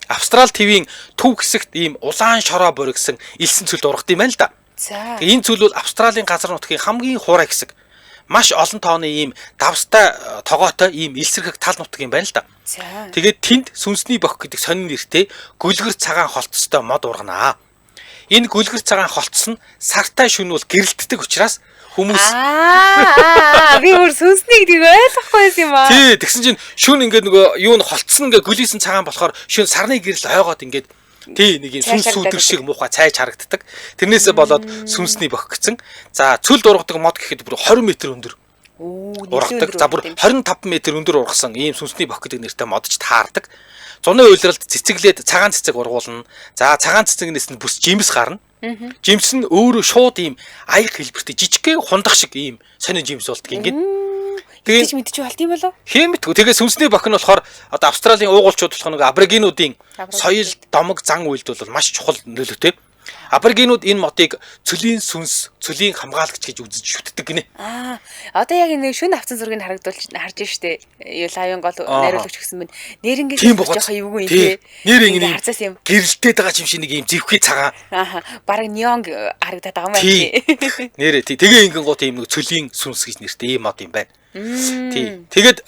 Австрал ТV-ийн төв хэсэгт ийм улаан шороо боргисон элсэн цөлд ургад юм байна л да. За. Энэ цөл бол Австралийн газар нутгийн хамгийн хуурай хэсэг. Маш олон тооны ийм давстай тогоотой ийм элсэрхэг тал нутаг юм байна л да. За. Тэгээд тэнд сүнсний бох гэдэг сонин нэртэй гөлгөр цагаан холтостой мод урганаа. Энэ гөлгөр цагаан холтос нь сартай шүн бол гэрэлтдэг учраас хүмүүс би бүр сүнсний гэдгийг ойлгохгүй байсан юм аа. Тий, тэгсэн чинь шүн ингээд нөгөө юу н холтсон ингээд гөлийсэн цагаан болохоор шүн сарны гэрэл ойгоод ингээд тий нэг юм сүнс сүдэр шиг муухай цайж харагддаг. Тэрнээсээ болоод сүнсний бох гэсэн. За, цөлд ургадаг мод гэхэд бүр 20 м өндөр ургадаг. За, бүр 25 м өндөр ургасан ийм сүнсний бох гэдэг нэртэй модч таардаг. Зуны уйлралд цэцэглээд цагаан цэцэг ургуулна. За, цагаан цэцэгнээс нь бүс жимс гарна. Жимс нь өөрөө шууд ийм аяг хэлбэртэй жижигхэн хундах шиг ийм сонин жимс болдго ингээд. Тэгээд мэдчих болт юм болов? Хэм мэдгүй. Тэгээ сүнсний бох нь болохоор одоо Австралийн уугуулчууд болох нэг аборигенуудын соёл, домог, зан үйлдэл бол маш чухал нөлөөтэй. Аборигенууд энэ модыг цөлийн сүнс, цөлийн хамгаалагч гэж үзэж шүтдэг гинэ. Аа, одоо яг энэ шүн авцсан зургийг харагдуулж харж штэ. Юу лавын гол найруулагч гэсэн мэн. Нэрнгээ жоох эвгүй юм тий. Нэр ингэ харцаас юм. Гэрэлтээд байгаа юм шиг нэг юм зэвхий цагаан. Аа, бараг неон харагдаад байгаа юм байна тий. Нэрээ тий. Тэгээ ингэн гот ийм нэг цөлийн сүнс гэж нэртэй ийм мод юм байна. Тий. Тэгээд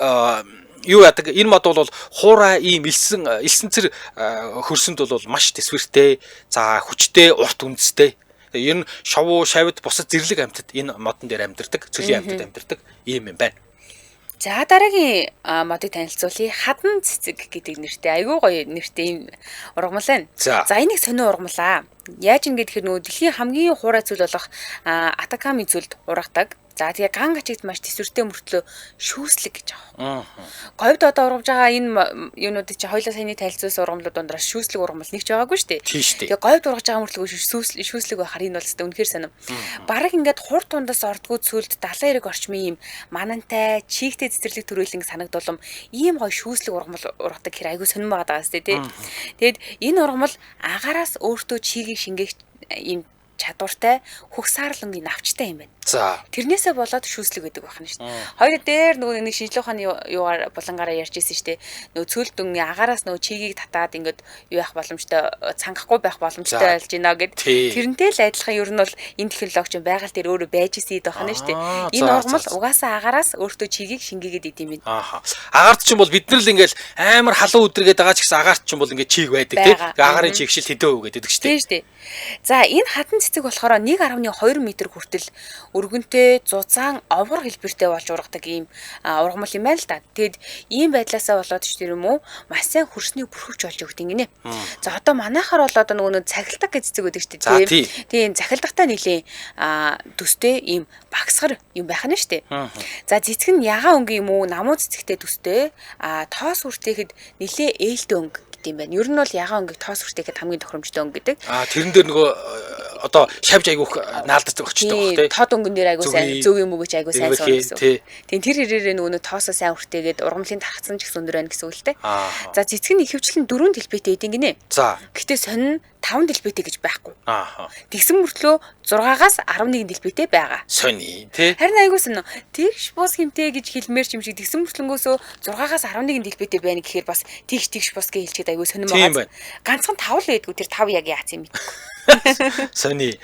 юу яадаг энэ мод бол хуурай ийм элсэн элсэнцэр хөрсөнд бол маш төсвөртэй, за хүчтэй, урт үндэстэй. Ер нь шовуу, шавд, бусад зэрлэг амьтад энэ модон дээр амьдардаг, цөлийн амьтад амьдардаг ийм юм байна. За, дараагийн модыг танилцуулъя. Хадан цэцэг гэдэг нэртэй айгүй гоё нэртэй ийм ургамал байна. За, энийг сонин ургамлаа. Яаж ингэ гэхээр нөгөө дэлхийн хамгийн хуурай зүйл болох Атаками зүйлд ургадаг. За тэгээ ган гачигт маш төсвөртэй мөртлөө шүүслэг гэж байгаа. Говьд одоо ургамж байгаа энэ юунуудыг чи хоёлаа саяны танилцуулсан ургамлууд дундаас шүүслэг ургамал нэг ч байгаагүй шүү дээ. Тэгээ говьд ургаж байгаа мөртлөө шүүслэг байхаар энэ бол зөв үнэхээр сонирм. Бараг ингээд хур тундаас ордгоо цөлд далайн эрэг орчмын ийм манантай, чийгтэй цэцэрлэг төрөөлөн санагдуулам ийм гоё шүүслэг ургамал ургадаг хэр айгүй сонирм байгаа даа сте тий. Тэгэд энэ ургамал агаараас өөртөө чигийг шингээх ийм чадвартай хөх саарлангийн навчтай юм байна. За. Тэрнээсээ болоод шүүслэг гэдэг байна шүү дээ. Хоёр дээр нөгөө нэг шинжлэх ухааны юугаар булангаараа ярьж ирсэн шүү дээ. Нөгөө цөл дүнгийн агаараас нөгөө чигийг татаад ингээд юу яах боломжтой, цангахгүй байх боломжтой болж байна гэд. Тэрнтэй л адилхан ер нь бол энэ технологи чинь байгаль дээр өөрөө байж исэн юм байна шүү дээ. Энэ ургамал угаасаа агаараас өөртөө чигийг шингээгээд идэм юм. Ааха. Агаарт чинь бол бид нар л ингээл амар халуун өдргээд байгаа ч гэсэн агаарт чинь бол ингээд чиг байдаг тий. Агаарын чиг шил хэдэн хувь гэдэг шүү дээ. Тийм шүү дээ. За энэ хатан цэцэг болохоор 1.2 м хүртэл өргөнтэй зузаан овгор хэлбэртэй болж ургадаг ийм ургамал юм байна л да. Тэгэд ийм байдлаасаа болоод ч тэр юм уу маш сайн хөрсний бүрхөвч болж өгд ингэнэ. За одоо манайхаар бол одоо нөгөө цахилдаг гэж цэцэг өгдөг шүү дээ. Тийм цахилдагтай нэлийн төстэй ийм багсгар юм байх нь шүү дээ. За цэцэг нь ягаан өнгө юм уу намуу цэцэгтэй төстэй тоос үртэхэд нэлээ ээлтэй өнгө юм байна. Ер нь бол ягаан өнгийг тоос үртэхэд хамгийн тохиромжтой өнгө гэдэг. Тэрэн дээр нөгөө одоо шавж айгүйх наалддаг очтой байх тий. Тод өнгөн дээр айгүй сайн зөв юм өгөөч айгүй сайн суuna гэсэн. Тийм тэр хэрээрээ нөгөө тоосоо сайн үртээгээд ургамлын тархацсан ч гэсэн өндөр байна гэсэн үг л дээ. За цэцэг нь ихэвчлэн 4 дэлбэтэй идэв гинэ. За. Гэтэ сонин 5 дэлбэтэй гэж байхгүй. Тэгсэн мөртлөө 6-аас 11 дэлбэтэй байгаа. Сони тий. Харин айгүй сонь. Тэгш бус хэмтэй гэж хэлмээр юм шиг тэгсэн мөртлөнгөөсөө 6-аас 11 дэлбэтэй байна гэхээр бас тэгш тэгш бус гэж хэлчихэд айгүй сонин байгаа. Ганцхан 5 л байдгүй тэр 5 яг яац юм мэдэхгүй. Сони.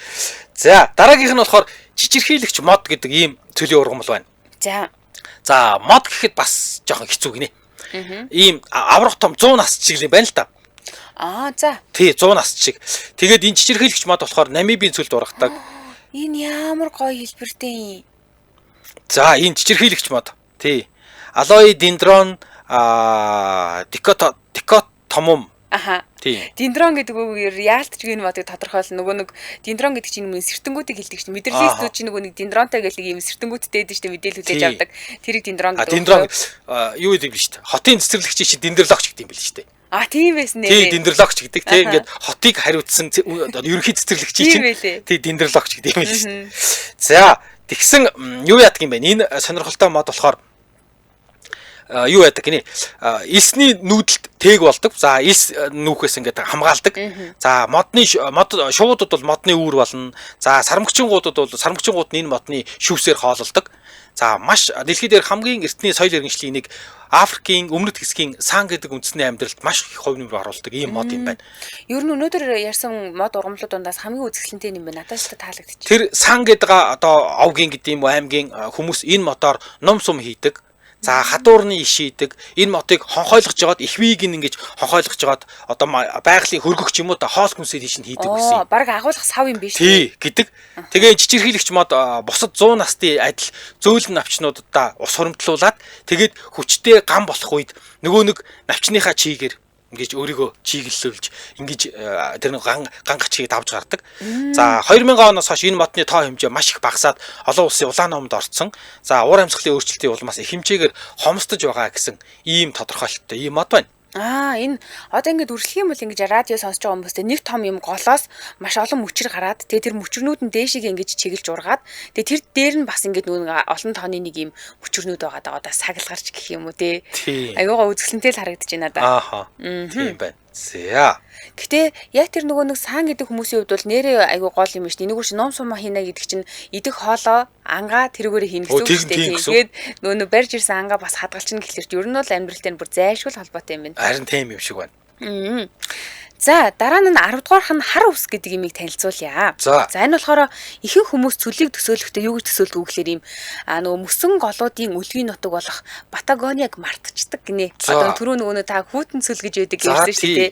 За дараагийнх нь болохоор жижигэрхийлэгч мод гэдэг ийм цөлийн ургамал байна. За. За мод гэхэд бас жоохон хэцүү гинэ. Ийм аврах том 100 нас чиг юм байна л да. За. Тий 100 нас чиг. Тэгээд энэ жижигэрхийлэгч мод болохоор Намибийн цөлд ургадаг. Энэ ямар гоё хэлбэртэй юм. За энэ жижигэрхийлэгч мод. Тий. Алоэ дендрон дикотомум. Аха. Дендрон гэдэг үгээр яалтч энэ модыг тодорхойлно. Нөгөө нэг дендрон гэдэг чинь юм сэртэнгүүдийг хэлдэг чинь. Мэдрэлийн студ чинь нөгөө нэг дендронтой гэх нэг юм сэртэнгүүдтэй байдаг шүү дээ. Мэдээлэл хүлээж авдаг. Тэрийг дендрон гэдэг. Дендрон юу гэдэг юм бэ шүү дээ. Хотын цэцэрлэгчийн чинь дендрологч гэдэг юм бэл шүү дээ. Тийм байсан нэ. Тий, дендрологч гэдэг. Тий, ингээд хотыг хариуцсан ерөнхий цэцэрлэгчийн чинь тий дендрологч гэдэг юм бэл шүү дээ. За, тэгсэн юу яадаг юм бэ? Энэ сонирхолтой мод болохоор юу яадаг гинэ? Элсний нүүдэлд тээг болдог. За элс нүүхээс ингээд хамгаалдаг. За модны мод шуудад бол модны үүр болно. За сармагчингуудад бол сармагчингууд нь энэ модны шүүсээр хоололдог. За маш дэлхий дээр хамгийн эртний соёл иргэншлийн нэг Африкийн өмнөд хэсгийн сан гэдэг үндэсний амьдралд маш их хувь нэмэр оруулдаг ийм мод юм байна. Ер нь өнөөдөр ярьсан мод ургамлууд дундаас хамгийн үзэсгэлэнтэй юм байна. Надад ч таалагдчих. Тэр сан гэдэг одоо овгийн гэдэг юм уу аймгийн хүмүүс энэ модоор ном сум хийдэг. За хадуурны иш хийдэг. Энэ мотыг хонхойлгож жагаад ихвийг ингэж хонхойлгож жагаад одоо байгалийн хөргөгч юм уу да хоол хүнсээ тийш нь хийдэг гэсэн. Бараг агуулах сав юм биш. Тий гэдэг. Тэгээ жижигэрхийлэгч мод бусад 100 насны адил зөөлөн навчнуудаа ус хуримтлуулад тэгээд хүчтэй гам болох үед нөгөө нэг навчныхаа чигээр ингэж өөрийгөө чиглэлүүлж ингэж тэр нэг ган гачгийг давж гардаг. За 2000 оноос хойш энэ модны тоо хэмжээ маш их багасаад олон улсын улаан номд орцсон. За уур амьсгалын өөрчлөлтийн улмаас их хэмжээгээр хомсдож байгаа гэсэн ийм тодорхойлолттой ийм мод байна. Энэ одоо ингээд үргэлжлэх юм бол ингэж радио сонсож байгаа хүмүүстэй нэг том юм голоос маш олон мөчр гараад тэгээ тэр мөчрнүүд нь дээшээ ингэж чиглэж ургаад тэгээ тэр дээр нь бас ингээд нөгөө олон тооны нэг юм мөчрнүүд байгаа даа одоо сагалгарч гэх юм уу те. Аюугаа үзэсгэлэнтэй л харагдаж байна да. Ааха. Тийм байна. За. Гэтэ яг тэр нөгөө нэг сан гэдэг хүмүүсийн хувьд бол нэрээ айгүй гол юм биш. Энэгээр чи ном сумаа хийнэ гэдэг чинь идэх хоолоо ангаа тэрүүгээр хийнэ гэсэн үг шүү дээ. Тэгээд нөгөө нэг барьж ирсэн ангаа бас хадгалчихна гэхэлэр ер нь бол амьдралтай бүр зайлшгүй холбоотой юм байна. Харин тийм юм шиг байна. За дараа нь 10 дугаарх нь хар ус гэдэг имийг танилцуулъя. За энэ болохоор ихэнх хүмүүс цөлийг төсөөлөхдөө юу гэж төсөөлдөг вэ гэхээр ийм нөгөө мөсөн голуудын өлгийн нутаг болох Батагониаг мартчихдаг гинэ. Одоо түрүү нөгөө та хүйтэн цөл гэж байдаг гэсэн шүү дээ.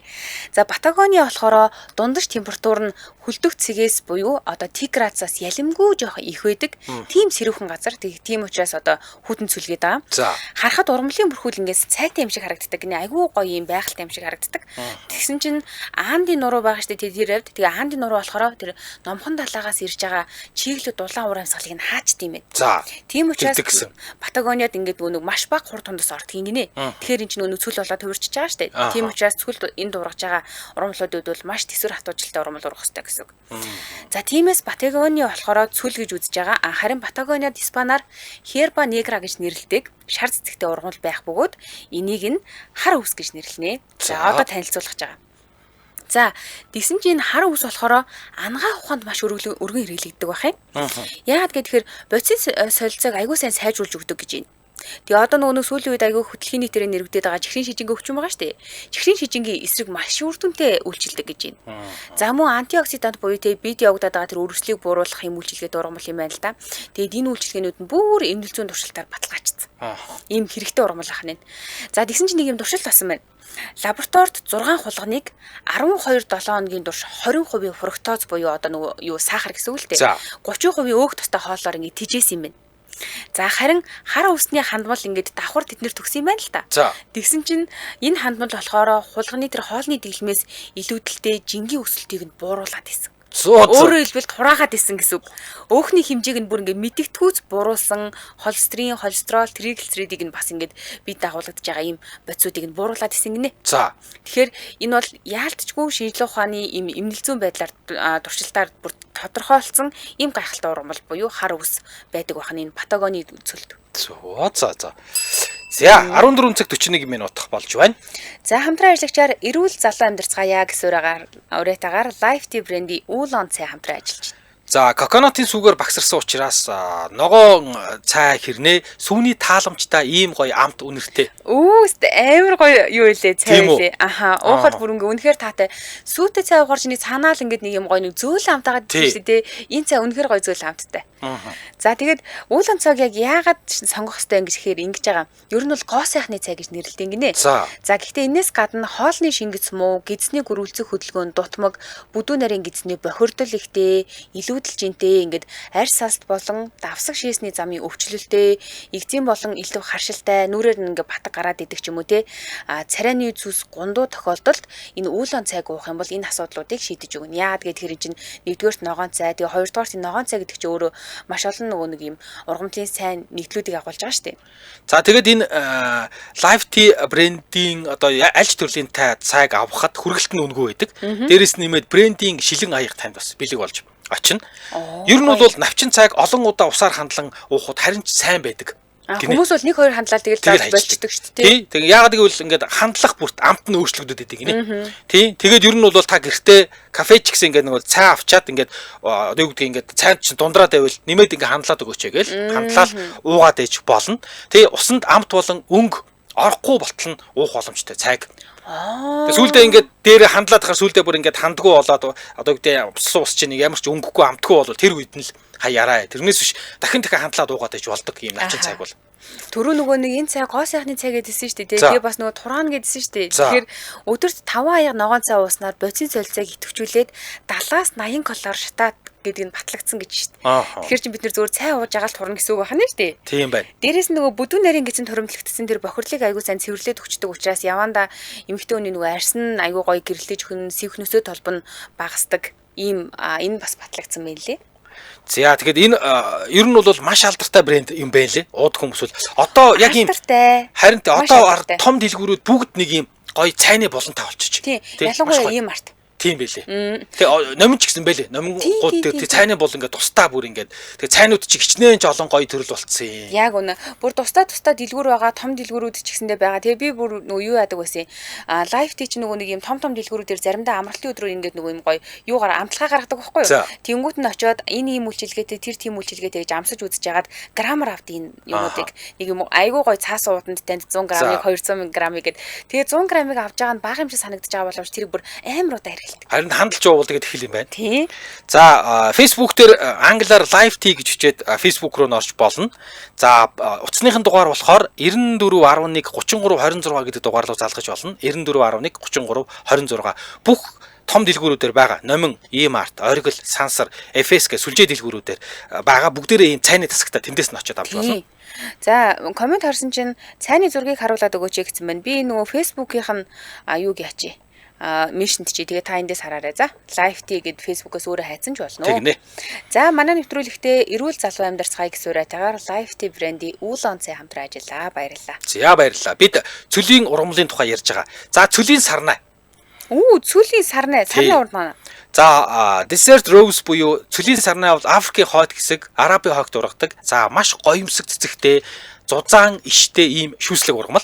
За Батагониа болохоор дундаж температур нь Хөлдөх цэгээс буюу одоо Тиграцаас ялимгүй жоохон их байдаг. Тийм сэрүүхэн газар. Тийм учраас одоо хүтэн цүлгээд байгаа. Харахад ургамлын бүрхүүл ингээс цайтай юм шиг харагддаг. Гинэ айгүй гоё юм байгальтай юм шиг харагддаг. Тэгсэн чинь Андын нуруу байгаа шүү дээ тэр хавьд. Тэгээ Андын нуруу болохоор тэр номхон далаагаас ирж байгаа чиглэл дулаан уур амьсгалыг нь хаачд юм байна. Тийм учраас Патагониад ингээд нөгөө маш бага хур тундас ордгийг гинэ. Тэгэхээр эн чинь нөгөө цөл болоод хувирчиж байгаа шүү дээ. Тийм учраас цөл энд ургаж байгаа ургамлуудад бол маш төсвөр хатуужилтай ургамал ургах хэрэгтэй гэсэн үг. За тиймээс Патагони болохоор цөл гэж үзэж байгаа. Харин Патагониад испанаар Херба Негра гэж нэрлэдэг шар цэцэгтэй ургамал байх бөгөөд энийг нь хар өвс гэж нэрлэнэ. За одоо танилцуулах гэж байгаа. За тэгсэн чинь энэ хар өвс болохоор ангаа ухаанд маш өргөн хэрэглэгддэг байх юм. Яагаад гэхээр бодисын солилцоог айгүй сайн сайжруулж өгдөг гэж байна. Тэгээ одоо нөгөө сүүлийн үед айгүй хөдөлгөөний нийтээр нэрвдээд байгаа чихрийн шижингээ өвчин байгаа шүү дээ. Чихрийн шижингийн эсрэг маш үр дүнтэй үйлчилдэг гэж байна. За мөн антиоксидант буюу тэ бид явагдаад байгаа тэр өргөслийг бууруулах юм үйлчилгээд ургамал юм байна л да. Тэгээд энэ үйлчилгээнүүд нь бүр эмнэл зүйн туршилтаар баталгаажсан. Ийм хэрэгтэй ургамал ах нэ. За тэгсэн чинь нэг юм туршилт болсон байна. Лабораторид 6 хулганыг 12 7 хоногийн турш 20% фруктоз буюу одоо нөгөө юу сахар гэсэн үг л дээ. 30% өөх тустай хоолоор ингэ тижээсэн юм байна. За харин хар өвсний хандмал ингээд давхар тэднэр төгсөн юм байна л та. Тэгсэн чинь энэ хандмал болохоор хулганы тэр хоолны дэглэмээс илүүдэлтэй жингийн өсөлтийг нь бууруулад исэн. Өөрөөр хэлбэл тураагаад исэн гэсэн үг. Өөхний хэмжээг нь бүр ингээд мэдэгдэхүүц буруулсан холестерин, холестерол, триглицеридийг нь бас ингээд бид дагуулгадж байгаа ийм бодисуудыг нь бууруулад исэн гинэ. За. Тэгэхээр энэ бол яалтчгүй шинжилгээ ухааны ийм эмнэл зүйн байдлаар туршилтаар бүр тодорхойлцсон ийм гайхалтай ургамал буюу хар өвс байдаг байх нь энэ Патагоны цөлд. За. За 14 цаг 41 минут болж байна. За хамтран ажиллагчаар эрүүл залуу амьдарцгаая гэсэн уриатаагаар Life Tea брендийн Oolong цай хамтран ажиллаж байна. За коконатын сүүгээр багсарсан учраас ногоон цай хэрнээ сүүний тааламжтай ийм гоё амт үнэртэй. Амар гоё юу илээ цай илээ. Аха уухад бүр ингээ үнэхээр таатай. Сүүтэй цай уухаар чиний цаанаал ингээд нэг юм гоё нэг зөөлөн амтаагаад тийм шүү дээ. Энэ цай үнэхээр гоё зөөлөн амттай. За тэгээд Oolong цайг яг яагаад сонгох ёстой ингэж ихээр ингэж байгаа. Ер нь бол гоо сайхны цай гэж нэрлэдэг гинэ. За гэхдээ энэс гадна хоолны шингэц муу, гидсний гөрүүлцэх хөдөлгөөн, дутмаг, бүдүүн нарийн гидсний бохирдол ихтэй, илүүдэл жинтэй ингээд арьс салст болон давсаг шээсний замын өвчлөлтэй, эгзим болон илүү харшилтай, нүрээр нь ингээд батг гараад идэг ч юм уу те. А царайны зүс гундуу тохиолдолд энэ Oolong цайг уух юм бол энэ асуудлуудыг шийдэж өгнө. Яагаад гэхээр чинь нэгдүгээрт ногоон цай, тэгээ хоёрдугаарт ногоон цай гэдэг чинь өөрөө маш олон нөгөө нэг юм ургамлын сайн нэгдлүүдийг агуулж байгаа шүү дээ. За тэгээд энэ Life Tea брендийн одоо аль ч төрлийн цайг авахад хүргэлт нь үнэгүй байдаг. Дээрээс нэмээд брендийн шилэн аяга танд бас бэлэг болж очино. Ер нь бол навчин цайг олон удаа усаар хандлан уухад харин ч сайн байдаг. Хүмүүс бол 1 2 хандлаа тэгэл болчдөг шүү дээ. Тий. Тэгээ яагаад гэвэл ингээд хандлах бүрт амт нь өөрчлөгдөд байдаг гинэ. Тий. Тэгээд ер нь бол та гэртээ кафе ч гэсэн ингээд нэг цай авчаад ингээд одоо юу гэдгийг ингээд цайнд чинь дундраад байвал нэмээд ингээд хандлаад өгөөч гээл хандлал уугаад ээж болно. Тий. Усанд амт болон өнгө орохгүй болтол нь уух боломжтой цайг. Тэгээ сүүлдээ ингээд дээрээ хандлаад хахаар сүүлдээ бүр ингээд хандгуу болоод одоо гэдэг усан ус чинь ямар ч өнгөгүй амтгүй болвол тэр үед нь л хаяарай. Тэрнээс биш дахин дахин хандлаад уугаад ээж болдог юм навчин цайг бол. Түрүү нөгөө нэг энэ цай гоо сайхны цай гэдсэн шүү дээ. Тэгээ бас нөгөө тураан гэдсэн шүү дээ. Тэгэхээр өдөрт 5 аяга ногоон цай ууснаар бодисын солилцоог идэвхжүүлээд 70-аас 80 калори шатаад гэдэг нь батлагдсан гэж шүү дээ. Тэгэхээр чинь бид нэр зөвхөн цай ууж байгаа л турна гэсэн үг байна шүү дээ. Тийм байна. Дээрээс нь нөгөө бүдүүн нарийн гэсэн торимтлагдсан тэр бохирлыг айгүй сайн цэвэрлээд өгчдөг учраас явандаа эмэгтэй хүний нөгөө арьс нь айгүй гоё гэрлэж өгнө, сэвхнөсөө толбо нь багасдаг. Ийм энэ бас батлагдсан байна лээ. За тэгэхээр энэ ер нь бол маш алдартай брэнд юм байна лээ. Уудаг хүмүүс бол одоо яг ийм харин одоо том дэлгүүрүүд бүгд нэг ийм гоё цайны булантай болчих. Тийм. Ялангуяа ийм арт. Тийм байлээ. Тэгээ номин ч гэсэн байлээ. Номингууд дээр тэг цайны бул ингээд тусдаа бүр ингээд тэгээ цайнууд чи хичнээн ч олон гоё төрөл болцсон юм. Яг үнэ. Бүр тусдаа тусдаа дэлгүүр байгаа, том дэлгүүрүүд ч гэсэндээ байгаа. Тэгээ би бүр нөгөө юу яадаг байсан юм. А Life Tea чи нөгөө нэг юм том том дэлгүүрүүд дээр заримдаа амралтын өдрөөр ингээд нөгөө юм гоё юугаар амталгаа гаргадаг байхгүй юу? Тэнгүүт нь очиод энэ ийм үйлчилгээтэй, тэр тийм үйлчилгээтэй гэж амсаж үзэж яагаад грамар авд энэ юмнуудыг нэг юм айгуу гоё цаас ууданд танд 100 грамыг 200 грамыг гэд. Тэгээ 100 грамыг авч байгаа нь бага юм шиг санагдаж байгаа боломж тэрийг бүр амар удаа хэрэглэдэг. Харин хандалж уувал тэгээд эхэл юм байна. Тий. За Facebook дээр англиар Life Tea гэж хичээд Facebook руу н орж болно. За утасныхын дугаар болохоор 94 11 33 26 гэдэг дугаар руу залгаж болно. 94 11 33 26 бүх том дэлгүүрүүдээр байгаа. Номин, E-Mart, Оргил, Сансар, FS гэх сүлжээ дэлгүүрүүдээр байгаа. Бүгдээрээ ийм цайны тасагтай тэндээс нь очиод авч болно. За, comment харсан чинь цайны зургийг харуулад өгөөч гэсэн байна. Би нөгөө Facebook-ийнх нь юуг яачи? Mention-д чи тэгээ та эндээс хараарай за. Live Tea гэд Facebook-оос өөрөө хайцсан ч болно. Тэгнэ. За, манай нэвтрүүлэгтээ эрүүл залуу амьдарцгаая гэсэн уриатайгаар Live Tea брендийн Oolong цай хамтран ажиллаа. Баярлалаа. За, баярлалаа. Бид цөлийн ургамлын тухай ярьж байгаа. За, цөлийн сарнай. Цөлийн сарнай. Сарнай ургамал. За, Desert Rose буюу цөлийн сарнай бол Африкийн хойд хэсэг, Арабын хойгт ургадаг. За, маш гоёмсог цэцэгтэй, зузаан иштэй ийм шүүслэг ургамал.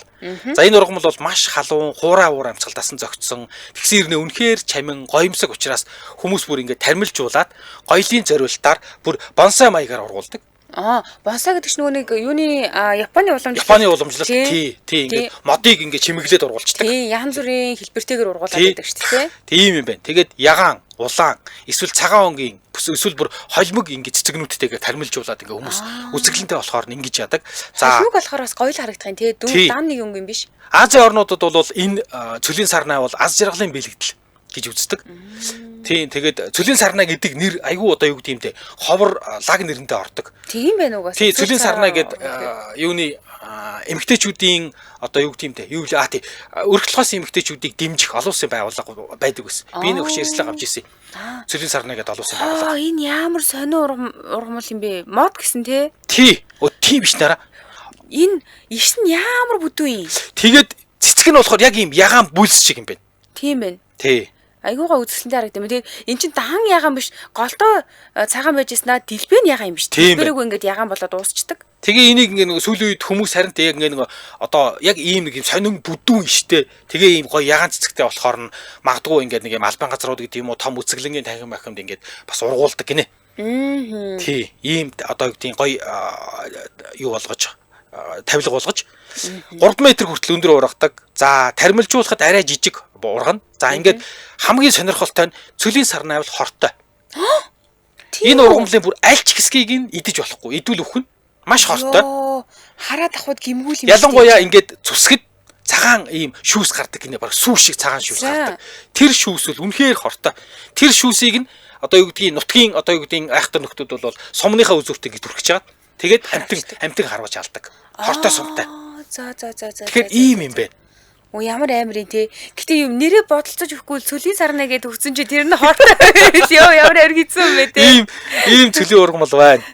За, энэ ургамал бол маш халуун, хуурай уур амьсгалдасан зөгцсөн. Тэгсэн хэрнээ үнэхээр чамин гоёмсог учраас хүмүүс бүр ингээд тармилжуулаад гоёлын зориултаар бүр бонсай маягаар ургуулдаг. Бонсай гэдэг чинь нөгөө нэг юуны Японы уламжлалт. Японы уламжлалт тий, ингээд модыг ингээд чимэглээд ургуулцдаг. Тий, янз бүрийн хэлбэртэйгээр ургуулад байдаг шүү дээ. Тийм юм байна. Тэгээд ягаан, улаан, эсвэл цагаан өнгийн эсвэл бүр холимог ингээд цэцэгнүүдтэйгээ тармилжуулаад ингээд хүмүүс үзэсгэлэнтэй болохоор ингэж яадаг. За, холимог болохоор бас гоё л харагдах юм тий. Дүүр дан нэг өнгө юм биш. Азийн орнуудад бол энэ цөлийн сарнай бол аз жаргалын бэлэгдэл гэж үздэг. Тийм, тэгээд цөлийн сарнай гэдэг нэр айгүй одоо юу гэдэг юм те, ховор лаг нэрэндээ ордог. Тийм байна угаас. Тийм, цөлийн сарнай гэд юуны эмгтээчүүдийн одоо юу гэдэг юм те, юу л тий, өргөтөлхөөс эмгтээчүүдийг дэмжих олон улсын байгууллага байдаг гэсэн. Би нэг хөш ярьцлага авч ирсэн. Цөлийн сарнай гэд олон улсын байгууллага. Энэ ямар сонио ургамал юм бэ? Мод гэсэн те. Тий. Тийм биш нараа. Энэ иш нь ямар бүдүүн юм. Тэгээд цэцэг нь болохоор яг ийм ягаан бүлс шиг юм байна. Тийм байна. Тий. Айгуугаа үзэсгэлэнтэй харагдсан юм. Тэгээд эн чинь дахан ягаан биш, голдоо цагаан байж яснаа дэлбэ нь ягаан юм биш. Дэлбэрээгүй ингээд ягаан болоод дуусчдаг. Тэгээ энийг ингээд нөгөө сүүлийн үед хүмүүс харин тэг яг ингээд нөгөө одоо яг ийм нэг юм сонин бүдүүн иштэй. Тэгээ ийм гоё ягаан цэцэгтэй болохоор нь магадгүй ингээд нэг юм албан газрууд гэдэг юм уу том үзэсгэлэнгийн танхим махимд ингээд бас ургуулдаг гинэ. Тий, ийм одоо юу гэдгийг гоё юу болгож тавилга болгож 3 м хүртэл өндөр ургадаг. За, тармилжуулахад арай жижиг ургана. За, ингээд хамгийн сонирхолтой нь цөлийн сарнай бол хортой. Энэ ургамлын бүр аль ч хэсгийг нь идэж болохгүй. Идвэл үхэн маш хортой. Хараад авахд гимгүүл юм. Ялангуяа ингээд цүсгэд цагаан ийм шүүс гардаг гинэ, баг сүү шиг цагаан шүүс гардаг. Тэр шүүс бол үнэхээр хортой. Тэр шүүсийг нь одоо юу гэдгийг нутгийн одоо юу гэдгийг айхтар нөхдүүд бол сумныхаа үзүүртэй ингэж түрхэж байгаа. Тэгээд амтан харваж алдаг. Хортой сумтай. За. Тэгэхээр ийм юм байна. Ямар амар юм те. Гэтэ юм нэрээ бодолцож өгөхгүй цөлийн сарнай гэдээ өгсөн чи тэр нь хортой байл. Йоо, ямар амар хэцүү юм бэ те. Ийм цөлийн ургамал байна.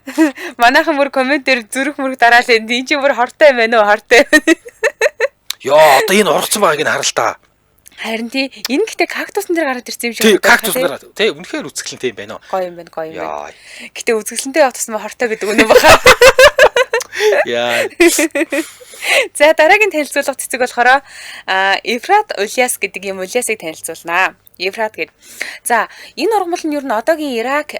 Манайхан бүр коммент дээр зүрх мөрөх дараал энэ чи бүр хортой юм байна уу, хортой. Йоо, одоо энэ ургацсан байгааг нь харал та. Харин тий, энэ гэтээ кактусан дээр гараад ирсэн юм шиг. Тий, кактусан дээр. Тий, үнэхээр үзэсгэлэнтэй юм байна уу. Гоё юм байна, гоё юм байна. Гэтэ үзэсгэлэнтэй явах тусмаа хортой гэдэг үнэн баха. Яа. За, дараагийн танилцуулга цэцэг болохоор Евфрат улиас гэдэг юм улиасыг танилцуулнаа. Евфрат гэдэг. За, энэ ургамал нь ер нь одоогийн Ирак,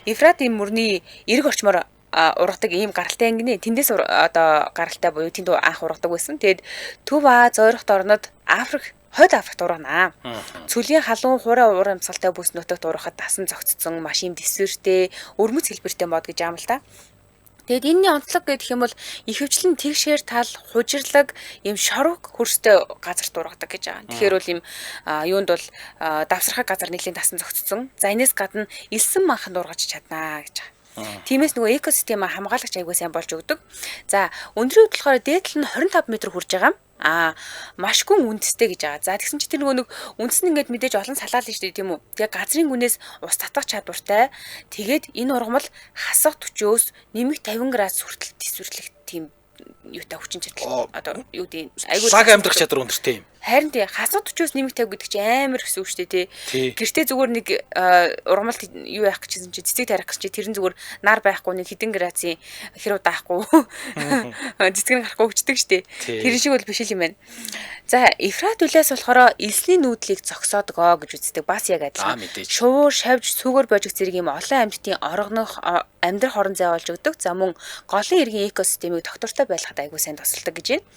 Евфратын мөрний эрг орчмоор ургадаг ийм гаралтай ангины. Тэндээс одоо гаралтай буюу тэнд анх ургадаг байсан. Тэгээд Төв Аз, ойрхот орнод Африк, Хойд Африкт ургана. Цөлийн халуун хуурай уур амьсгалтай бүс нутагт ургахад дасан зогцсон маш ийм төсвөртэй, өрмөц хэлбэртэй мод гэж аам л та. Тэгээд энэний онцлог гэх юм бол ихэвчлэн тэгшээр тал, хужирлаг, ийм шорог хөрстэй газарт ургадаг гэж байгаа. Тэгэхээр бол ийм юунд бол давсархаг газар нэлийн дасан зогцсон. За, энэс гадна элсэн манханд ургаж чаднаа гэж байгаа. Тиймээс нөгөө экосистема хамгаалагч аягүй сайн болж өгдөг. За, өндрийн хувьд болохоор дээдл нь 25 м хүрж байгаа. Маш гүн үндэстэй гэж байгаа. За, тэгсэн чи тэр нөгөө нэг үндэс нь ингээд мэдээж олон салаал нь шүү дээ, тийм үү? Тэгээ газрын гүнээс ус татах чадвартай. Тэгээд энэ ургамал хасах 40-өөс нэмэх 50 градус хүртэл төсвөрлөх тийм юутай хүчин чадал одоо юу гэдэг айгүй лаг амьдрах чадвар өндөртэй юм. Харин тий, хасах 40-оос нэмэх 50 гэдэг чинь амар хэсүү шүү дээ тий. Гэртээ зүгээр нэг ургамалт юу яах гэжсэн чи цэцэг тарих гэж чи тэрэн зүгээр нар байхгүй нэг хэдэн градусын хэр удаахгүй цэцэг нь гарахгүй өчдөг шүү дээ. Тэр шиг бол биш л юм байна. За, Евфрат улиас болохоор элсний нүүдлийг зогсоодгоо гэж үздэг. Бас яг адилхан. Шувуу, шавж, сүгэр божиг зэрэг юм олон амьтдын орогнох амьдрах орон зай болж өгдөг. За, мөн голын эргийн экосистемийг доктортой байлгахад айгүй сайн тусалдаг гэж байна.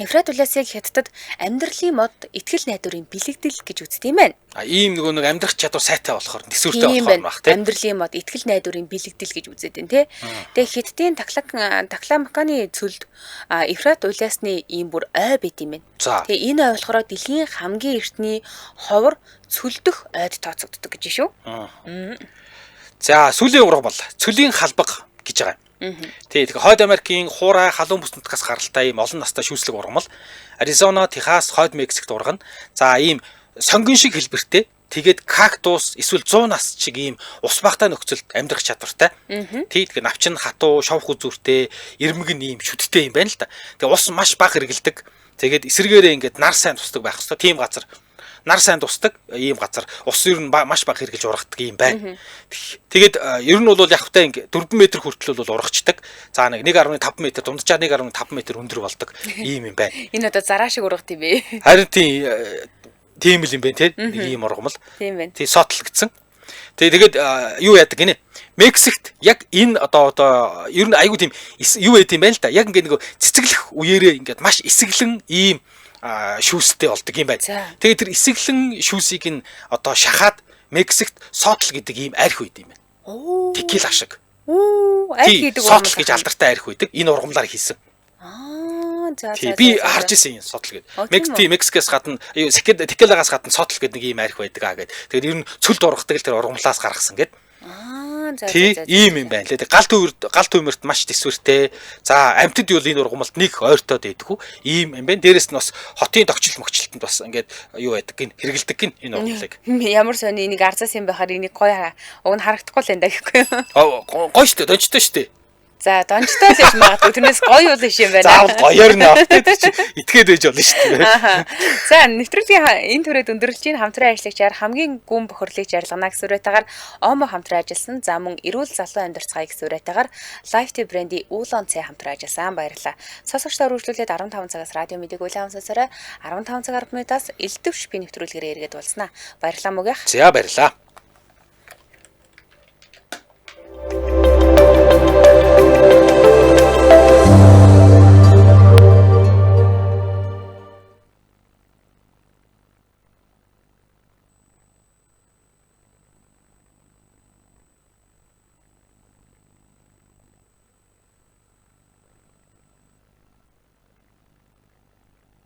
Ефрат улиасыг Хятадд амьдралын мод, итгэл найдварын бэлэгдэл гэж үздэг юм байна. А ийм нөгөө нэг амьдрах чадвар сайтай болохоор төсвөртэй болохоор байх тийм. Амьдралын мод, итгэл найдварын бэлэгдэл гэж үздэг юм тий. Тэгээ Хятадын Такламаканы цөлд Ефрат улиасны ийм бүр ой байт юм байна. Тэгээ энэ ой болохоор дэлхийн хамгийн эртний ховор цөлдөх ойд тооцогддог гэж шүү. За сүүлийн ургамал цөлийн халбаг гэж байгаа юм. Тий, тэгэхээр Хойд Америкийн хуурай халуун бүс нутгаас гаралтай ийм олон настай шүүслэг ургамал Аризона, Техас, Хойд Мексикт ургана. За ийм сонгон шиг хэлбэртэй. Тэгээд кактус эсвэл 100 нас чиг ийм ус багтай нөхцөлд амьдрах чадвартай. Тий, тэгэхээр навчин хатуу, шовх үзүүртэй, ирмэг нь ийм шүдтэй юм байна л да. Тэгээ ус маш бага хэрэгэлдэг. Тэгээд эсрэгээрээ ингээд нар сайн тусдаг байх хэвээр тийм газар нар сайн тусдаг ийм газар ус ер нь маш бага хэрглэж ургадаг юм байна. Тэгээд ер нь бол яг хөтэй ингээ 4 м хүртэл бол ургацдаг. За нэг 1.5 м дунджаар 1.5 м өндөр болдог ийм юм байна. Энэ одоо зараа шиг ургад юм бэ? Харин тийм л юм байна те. Нэг ийм ургамал. Тийм байна. Тий сотл гэсэн. Тэгээд юу яадаг гинэ? Мексикт яг энэ одоо ер нь айгүй тийм юу байд юм байна л да. Яг ингээ нөгөө цэцэглэх үеэрээ ингээд маш эсэглэн ийм шүүстэй болдог юм байна. Тэгээд тэр эсэглэн шүүсийг нь одоо шахаад Мексикт сотл гэдэг ийм арх үйд юм байна. Текила шиг. Арх хийдэг ургамал. Сотл гэж алдартай арх үйдэг. Энэ ургамлаар хийсэн. За. Би харж ирсэн юм сотл гэдэг. Мексикээс гадна текилагаас гадна сотл гэдэг нэг ийм арх байдаг аа гэд. Тэгээд ер нь цөлд ургадаг л тэр ургамлаас гаргасан гэд. За. Ийм юм байна лээ. Гал түймэрт маш төсвөртэй. За амьтад юу энэ ургамалд нэг ойртоод байдаггүй. Ийм юм байна. Дээрэс нь бас хотын тогтчил мөчлөлтөнд бас ингээд юу байдаг гин хэрэгэлдэг гин энэ ургамлыг. Ямар сони энийг арзаас юм байхаар энийг гоё уг нь харагдахгүй л энэ гэхгүй юу? Гоё шүү дээ. Донжтой шүү дээ. За донжтой л гэж магадгүй. Тэрнээс гоё бол биш юм байна. Заавал гоёор нь автай чи итгээд байж болно шүү дээ. За нэвтрүүлгийн энэ түрээд өндөрлөж ийн хамтран ажиллагчаар хамгийн гүн бохирлыг жаргална гэсэн үрэтэйгээр Омо хамтран ажилласан. За мөн эрүүл залуу амьдарцгаая гэсэн үрэтэйгээр Life Tea брендийн Уулон цай хамтран ажилласан. Баярлалаа. Сонсогчдоо үргэлжлүүлээд 15 цагаас радио мэдээг уйлан сонсоорой. 15 цаг 10 минутаас элдвш би нэвтрүүлгээрээ эргээд уулзнаа. Баярлалаа мөгөх. За баярлалаа.